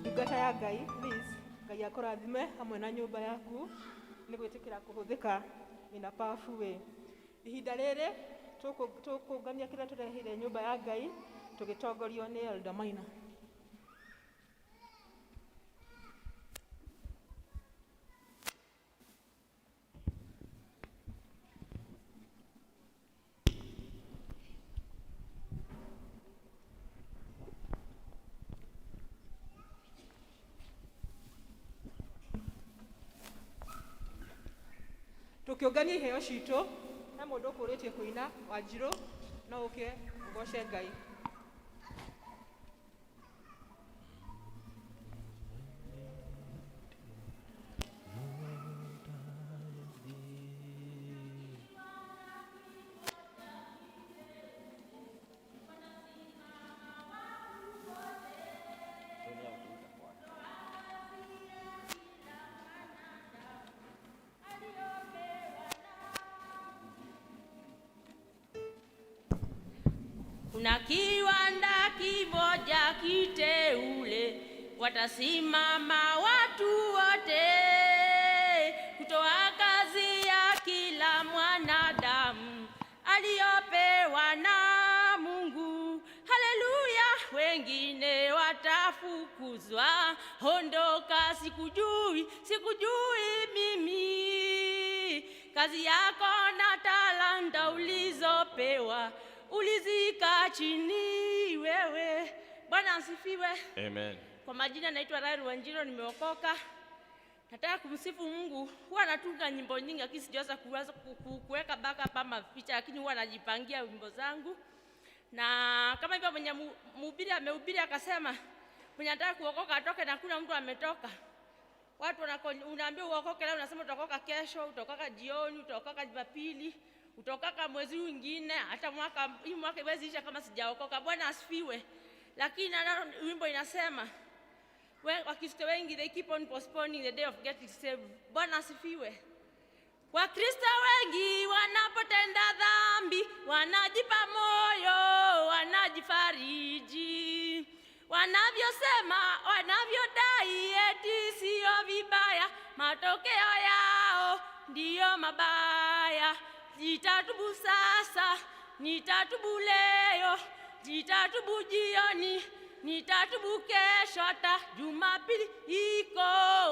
Ndungata ya Ngai, please, Ngai akũrathime hamwe na nyũmba yaku nĩ gwĩtĩkĩra kũhũthĩka in a powerful way. Ihinda rĩrĩ tũkũngania kĩrĩa tũreheire nyũmba ya Ngai tũgĩtongorio nĩ Elder Maina. Tũkĩũngania iheo citũ, he mũndũ ũkũrĩtie kũina Wanjirũ, no ũke ũgoce Ngai. Kuna kiwanda kimoja kiteule, watasimama watu wote kutoa kazi ya kila mwanadamu aliyopewa na Mungu. Haleluya! Wengine watafukuzwa, hondoka, sikujui, sikujui mimi. Kazi yako na talanta ulizopewa ulizika chini wewe. Bwana asifiwe. Amen. Kwa majina naitwa Rael Wanjiro, nimeokoka. Nataka kumsifu Mungu. Huwa natunga nyimbo nyingi lakini sijaweza kuweza kuweka backup ama picha, lakini huwa najipangia wimbo zangu. Na kama hivyo mwenye mhubiri amehubiri akasema mwenye anataka kuokoka atoke, na kuna mtu ametoka. Watu unaambiwa uokoke leo, unasema utaokoka kesho, utaokoka jioni, utaokoka Jumapili, utaokoka mwezi mwingine, hata mwaka hii mwaka iwezi isha kama sijaokoka. Bwana asifiwe. Lakini na wimbo inasema Wakristo wengi they keep on postponing the day of getting saved. Bwana asifiwe. Wakristo wengi wanapotenda dhambi wanajipa moyo, wanajifariji, wanavyosema, wanavyodai eti sio vibaya, matokeo yao ndiyo mabaya. Nitatubu sasa, nitatubu leo, nitatubu jioni, nitatubu kesho, hata Jumapili iko,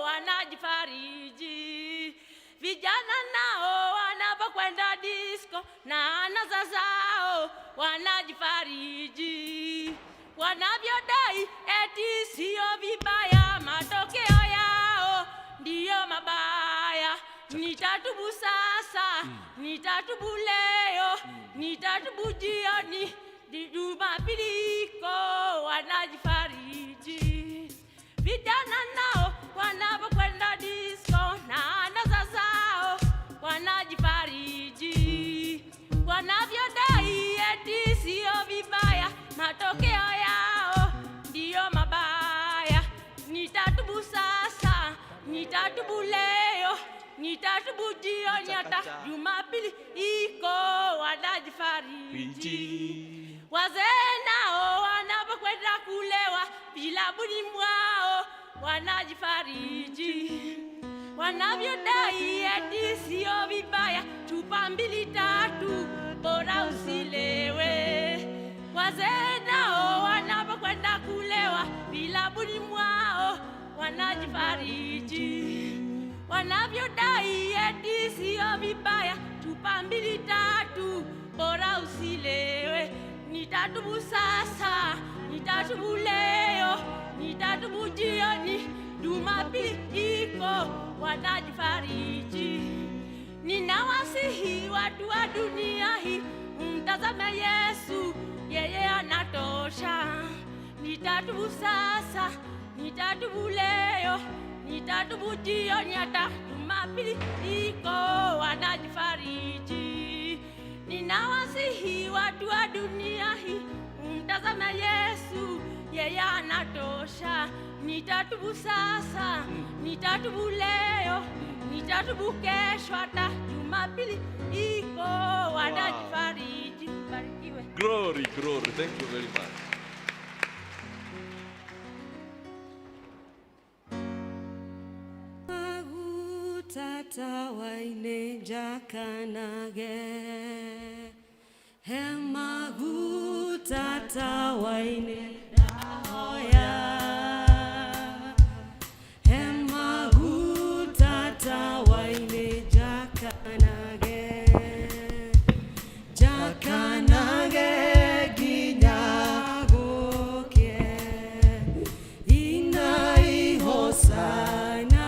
wanajifariji. Vijana nao wanapokwenda disco na anasa zao wanajifariji, wanavyodai eti sio vibaya, matokeo yao ndiyo mabaya. Nitatubu sasa, nitatubu leo, nitatubu jioni, Jumapili iko, wanajifariji. Vijana nao wanapokwenda disco na anasa zao wanajifariji, wanavyodai eti sio vibaya, matokeo yao ndiyo mabaya. Nitatubu sasa, nitatubu leo, nitatubu jioni, hata Jumapili iko, wanajifariji. Wazee nao wanapokwenda kulewa vilabuni mwao wanajifariji, wanavyodai eti sio vibaya, chupa mbili tatu bora usilewe. Wazee nao wanapokwenda kulewa vilabuni mwao wanajifariji, wanavyodai eti sio vibaya, chupa mbili tatu bora usilewe. Nitatubu sasa, nitatubu leo, nitatubu jioni, Jumapili iko, wanajifariji. Ninawasihi watu wa dunia hii, mtazame Yesu, yeye anatosha. Nitatubu sasa, nitatubu leo, nitatubu jioni, hata Jumapili iko, wanajifariji. Ninawasihi watu wa dunia hii, mtazame Yesu, yeye anatosha. Nitatubu sasa, nitatubu leo, nitatubu kesho, hata Jumapili iko, wanajifariji. Barikiwe. Glory, glory. Thank you very much. Maguta tawa-inĩ njakanage, he maguta tawa-inĩ ndahoya, he maguta tawa-inĩ njakanage, njakanage nginya gũkĩe. Inai hosana,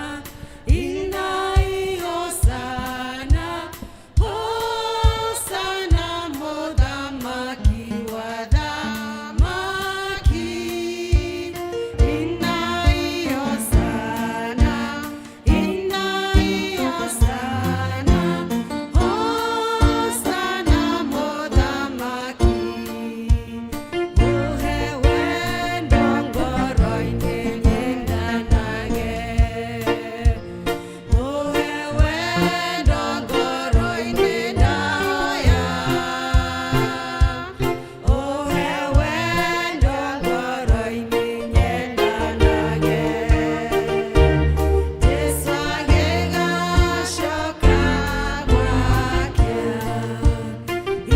inai hosana, hosana mũthamaki wa thamaki. Inai hosana, inai hosana, hosana mũthamaki. Mũhe wendo ngoro-inĩ nyendanage, mũhe wendo ngoro-inĩ ndahoya, ũhe wendo ngoro-inĩ nyendanage. Jesũ agĩgacoka gwake.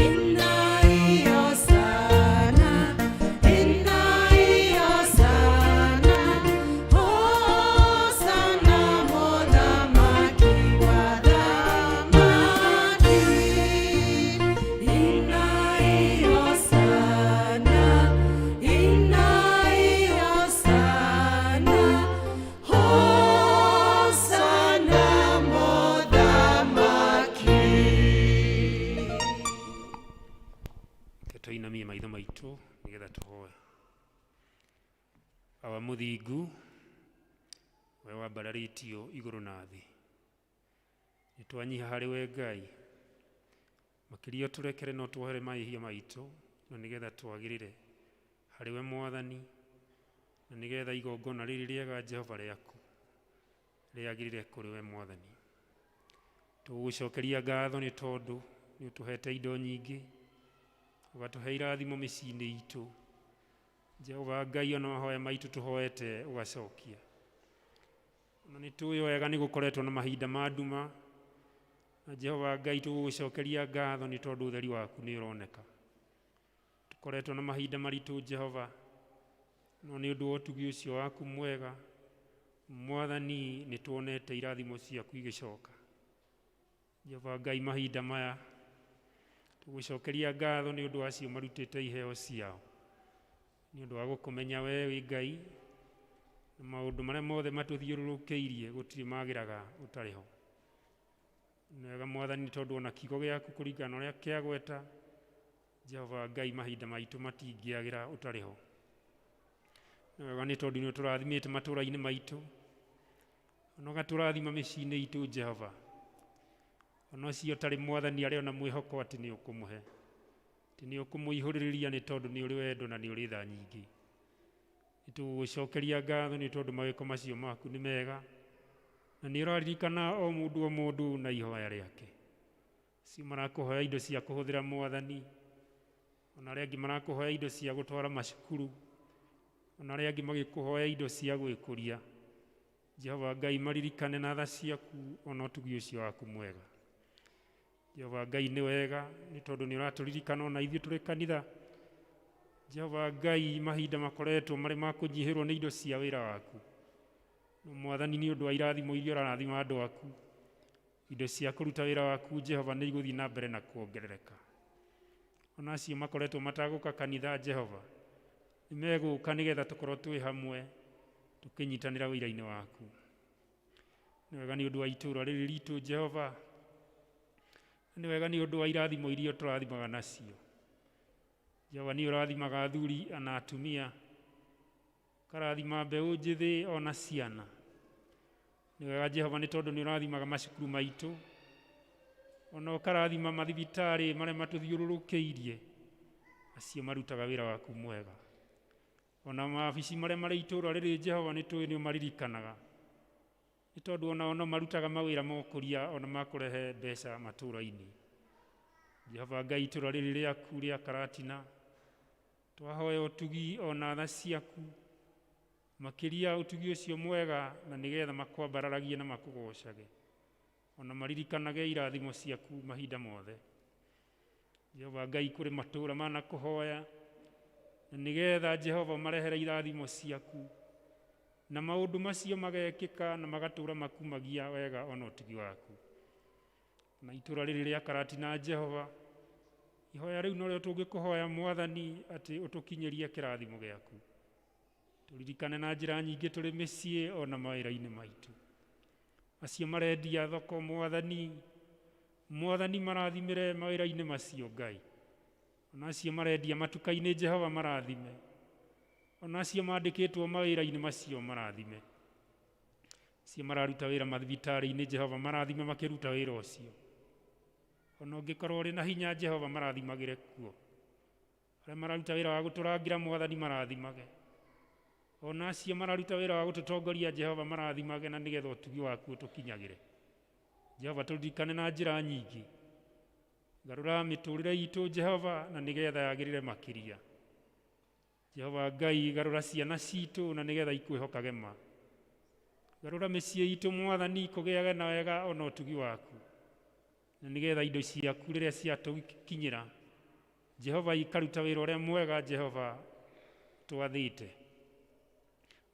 Inai hosana, inai hosana, hosana mũthamaki wa thamaki. Inai hosana, inai hosana, hosana mũthamaki. Reke tũinamie maitho maitũ nĩgetha tũhoe. Awa mũthingu, we wambararĩtio igũrũ na thĩ, nĩ twanyiha harĩ we Ngai, makĩria ũtũrekere no tuohere mahĩtia maitũ, na nĩgetha twagĩrĩre harĩ we Mwathani, na nĩgetha igongona rĩrĩ rĩega Jehova rĩaku rĩagĩrĩre kũrĩ we Mwathani. Tũgũgũcokeria ngatho nĩ tondũ nĩ ũtũhete indo nyingĩ, ũgatũhe irathimo mĩciĩ-inĩ itũ. Jehova Ngai, ona mahoya maitũ tũhoete ũgacokia. Ona nĩ tũĩ wega nĩ gũkoretwo na mahinda ma nduma, na Jehova Ngai tũgũgũcokeria ngatho nĩ tondũ ũtheri waku nĩ ũroneka. Tũkoretwo na mahinda maritũ Jehova, no nĩ ũndũ wa ũtugi ũcio waku mwega, Mwathani, nĩ tuonete irathimo ciaku igĩcoka. Jehova Ngai, mahinda maya tũgũcokeria ngatho nĩ ũndũ wa acio marutĩte iheo ciao, nĩ ũndũ wa gũkũmenya we wĩ Ngai, na maũndũ marĩa mothe matũthiũrũrũkĩirie gũtirĩ magĩraga ũtarĩ ho. Nĩ wega Mwathani, tondũ ona kiugo gĩaku kũringana na ũrĩa kĩagweta, Jehova Ngai, mahinda maitũ matingĩagĩra ũtarĩ ho. Nĩ wega nĩ tondũ nĩ ũtũrathimĩte matũũra-inĩ maitũ, ona ũgatũrathima mĩciĩ-inĩ itũ Jehova. Ona ũcio ũtarĩ Mwathani arĩ ona mwĩhoko atĩ nĩ ũkũmũhe, atĩ nĩ ũkũmũihũrĩrĩria nĩ tondũ nĩ ũrĩ wendo na nĩ ũrĩ tha nyingĩ. Nĩ tũgũgũcokeria ngatho nĩ tondũ mawĩko macio maku nĩ mega, na nĩ ũraririkana o mũndũ o mũndũ na ihoya rĩake. Acio marakũhoya indo cia kũhũthĩra Mwathani, ona arĩa angĩ marakũhoya indo cia gũtwara macukuru, ona arĩa angĩ magĩkũhoya indo cia gwĩkũria. Jehova Ngai, maririkane na tha ciaku ona ũtugi ũcio waku mwega. Jehova Ngai, nĩ wega nĩ tondũ nĩ ũratũririkana ona ithuĩ tũrĩ kanitha. Jehova Ngai, mahinda makoretwo marĩ ma kũnyihĩrwo nĩ indo cia wĩra waku, no Mwathani, nĩ ũndũ wa irathimo iria ũrarathima andũ aku, indo cia kũruta wĩra waku Jehova nĩ igũthiĩ na mbere na kuongerereka. Ona acio makoretwo matagũka kanitha Jehova, nĩ megũka nĩgetha tũkorwo twĩ hamwe tũkĩnyitanĩra wĩra-inĩ waku. Nĩ wega nĩ ũndũ wa itũũra rĩrĩ ritũ Jehova, nĩ wega nĩ ũndũ wa irathimo iria tũrathimaga nacio. Jehova nĩ ũrathimaga athuri na atumia, ũkarathima mbeũ njĩthĩ ona ciana. Nĩ wega Jehova nĩ tondũ nĩ ũrathimaga macukuru maitũ, ona ũkarathima mathibitarĩ marĩa matũthiũrũrũkĩirie, acio marutaga wĩra waku mwega. Ona mawabici marĩa marĩ itũũra rĩrĩ Jehova nĩ tũĩ nĩ ũmaririkanaga, nĩ tondũ onao no marutaga mawĩra ma ũkũria ona ma kũrehe mbeca matũũra-inĩ. Jehova Ngai itũũra rĩrĩ rĩaku rĩa Karatina, twahoya ũtugi ona tha ciaku, makĩria ũtugi ũcio mwega, na nĩgetha makwambararagie na makũgocage, ona maririkanage irathimo ciaku mahinda mothe. Jehova Ngai kũrĩ matũũra manakũhoya, na nĩgetha Jehova marehere irathimo ciaku, na maũndũ macio magekĩka na magatũũra makumagia wega ona ũtugi waku. Na itũũra rĩrĩ rĩa Karatina Jehova, ihoya rĩu norĩo tũngĩkũhoya Mwathani atĩ ũtũkinyĩrie kĩrathimo gĩaku. Tũririkane na njĩra nyingĩ tũrĩ mĩciĩ ona mawĩra-inĩ maitũ. Acio marendia thoko Mwathani, Mwathani marathimĩre mawĩra-inĩ macio Ngai. Ona acio marendia matuka-inĩ Jehova marathime. Ona acio mandĩkĩtwo mawĩra-inĩ macio marathime. Acio mararuta wĩra mathibitarĩ-inĩ Jehova marathime makĩruta wĩra ũcio. Ona ũngĩkorwo ũrĩ na hinya Jehova marathimagĩre kuo. Arĩa mararuta wĩra wa gũtũrangĩra Mwathani marathimage. Ona acio mararuta wĩra wa gũtũtongoria Jehova marathimage na nĩgetha ũtugi waku ũtũkinyagĩre. Jehova tũririkane na njĩra nyingĩ. Garũra mĩtũrĩre itũ Jehova na nĩgetha yagĩrĩre makĩria. Jehova Ngai garũra ciana citũ na nĩgetha ikwĩhokage ma. Garũra mĩciĩ itũ Mwathani kũgĩage na wega ona ũtugi waku, na nĩgetha indo ciaku rĩrĩa ciatũkinyĩra Jehova ikaruta wĩra ũrĩa mwega Jehova twathĩte,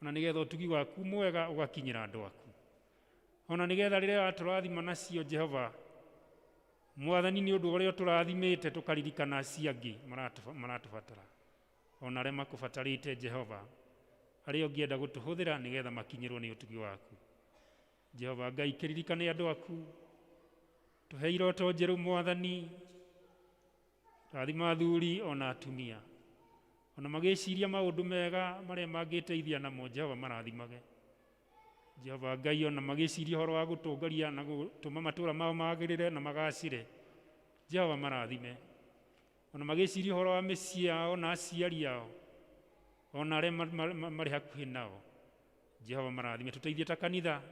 ona nĩgetha ũtugi waku mwega ũgakinyĩra andũ aku, ona nĩgetha rĩrĩa watũrathima nacio Jehova Mwathani nĩ ũndũ ũrĩa ũtũrathimĩte tũkaririkana acio angĩ maratũbatara, ona arĩa makũbatarĩte Jehova, arĩa ũngĩenda gũtũhũthĩra nĩgetha makinyĩrwo nĩ ũtugi waku. Jehova Ngai kĩririkane andũ aku, tũhe iroto njerũ Mwathani, rathima athuri ona atumia, ona magĩciria maũndũ mega marĩa mangĩteithia namo Jehova marathimage. Jehova Ngai ona magĩciria ũhoro wa gũtongoria na gũtũma matũũra mao magĩrĩre na magacĩre, Jehova marathime. Ona magĩciria ũhoro wa mĩciĩ yao na aciari ao, ona arĩa marĩ hakuhĩ nao, Jehova marathime. Tũteithie ta kanitha,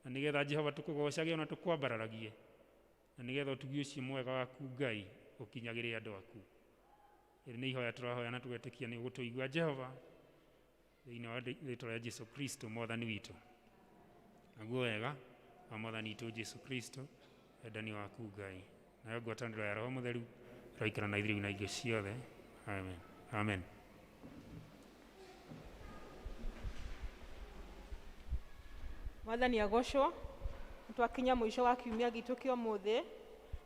na nĩgetha Jehova tũkũgocage ona tũkwambararagie, na nĩgetha ũtugi ũcio mwega waku Ngai ũkinyagĩre andũ aku. Rĩrĩ nĩ ihoya tũrahoya na tũgetĩkia nĩ ũgũtũigua Jehova, thĩinĩ wa rĩtwa rĩa Jesu Kristo Mwathani witũ. Naguo wega wa Mwathani witũ Jesu Kristo, wendani waku Ngai, nayo ngwatanĩro ya Roho Mũtheru ĩroikara na ithuĩ na ingĩ ciothe. Amen. Amen. Mwathani agocwo. Twakinya mũico wa kiumia gitũ kĩa ũmũthĩ,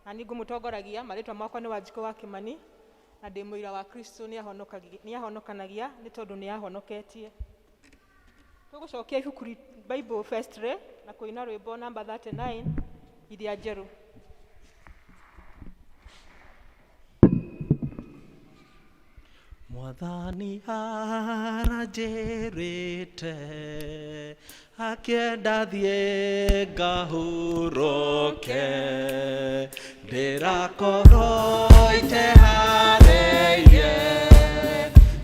na niĩ ngũmũtongoragia. Marĩtwa makwa nĩ Wanjikũ wa Kĩmani, na ndĩ mũira wa Kristo nĩahonokanagia nĩ tondũ nĩahonoketie. Tũgũcokia ibuku Bible Firstly na kũina rwĩmbo namba 39 iria njerũ. Mwathani aranjĩrĩte akĩenda thiĩ ngahurũke, ndĩrakorwo iteharĩirie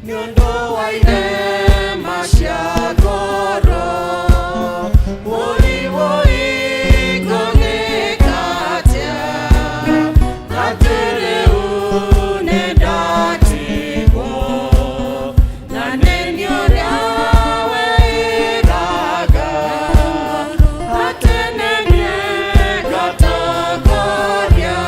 nĩ ũndũ wa irema cia ngoro. Wũi wũi ngũgĩka atĩa, atĩ rĩu nĩndatigwo, na nĩ niĩ ũrĩa wĩraga atĩ nĩ niĩ ngatongoria.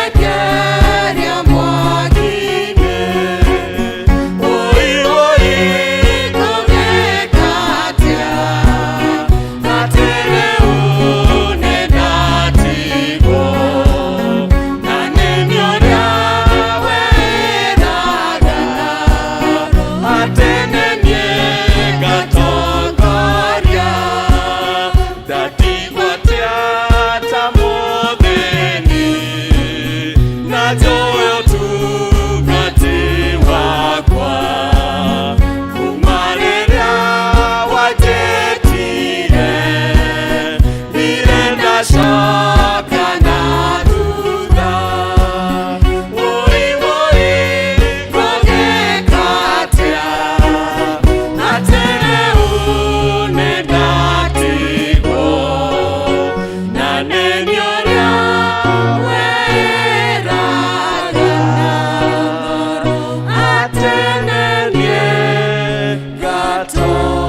Waterekeria mwaki-inĩ. Wũi wũi ngũgĩka atĩa, atĩ rĩu nĩndatigwo, na nĩ niĩ ũrĩa wĩraga atĩ nĩ niĩ ngatongoria. Ndatigwo atĩa ta mũthĩni, na njũĩ ũtungati wakwa, kuma rĩrĩa wanjĩtire, ndirĩ ndacoka na thutha. Wũi wũi ngũgĩka atĩa, atĩ rĩu nĩndatigwo, na nĩ niĩ ũrĩa wĩraga atĩ nĩ niĩ ngatongoria.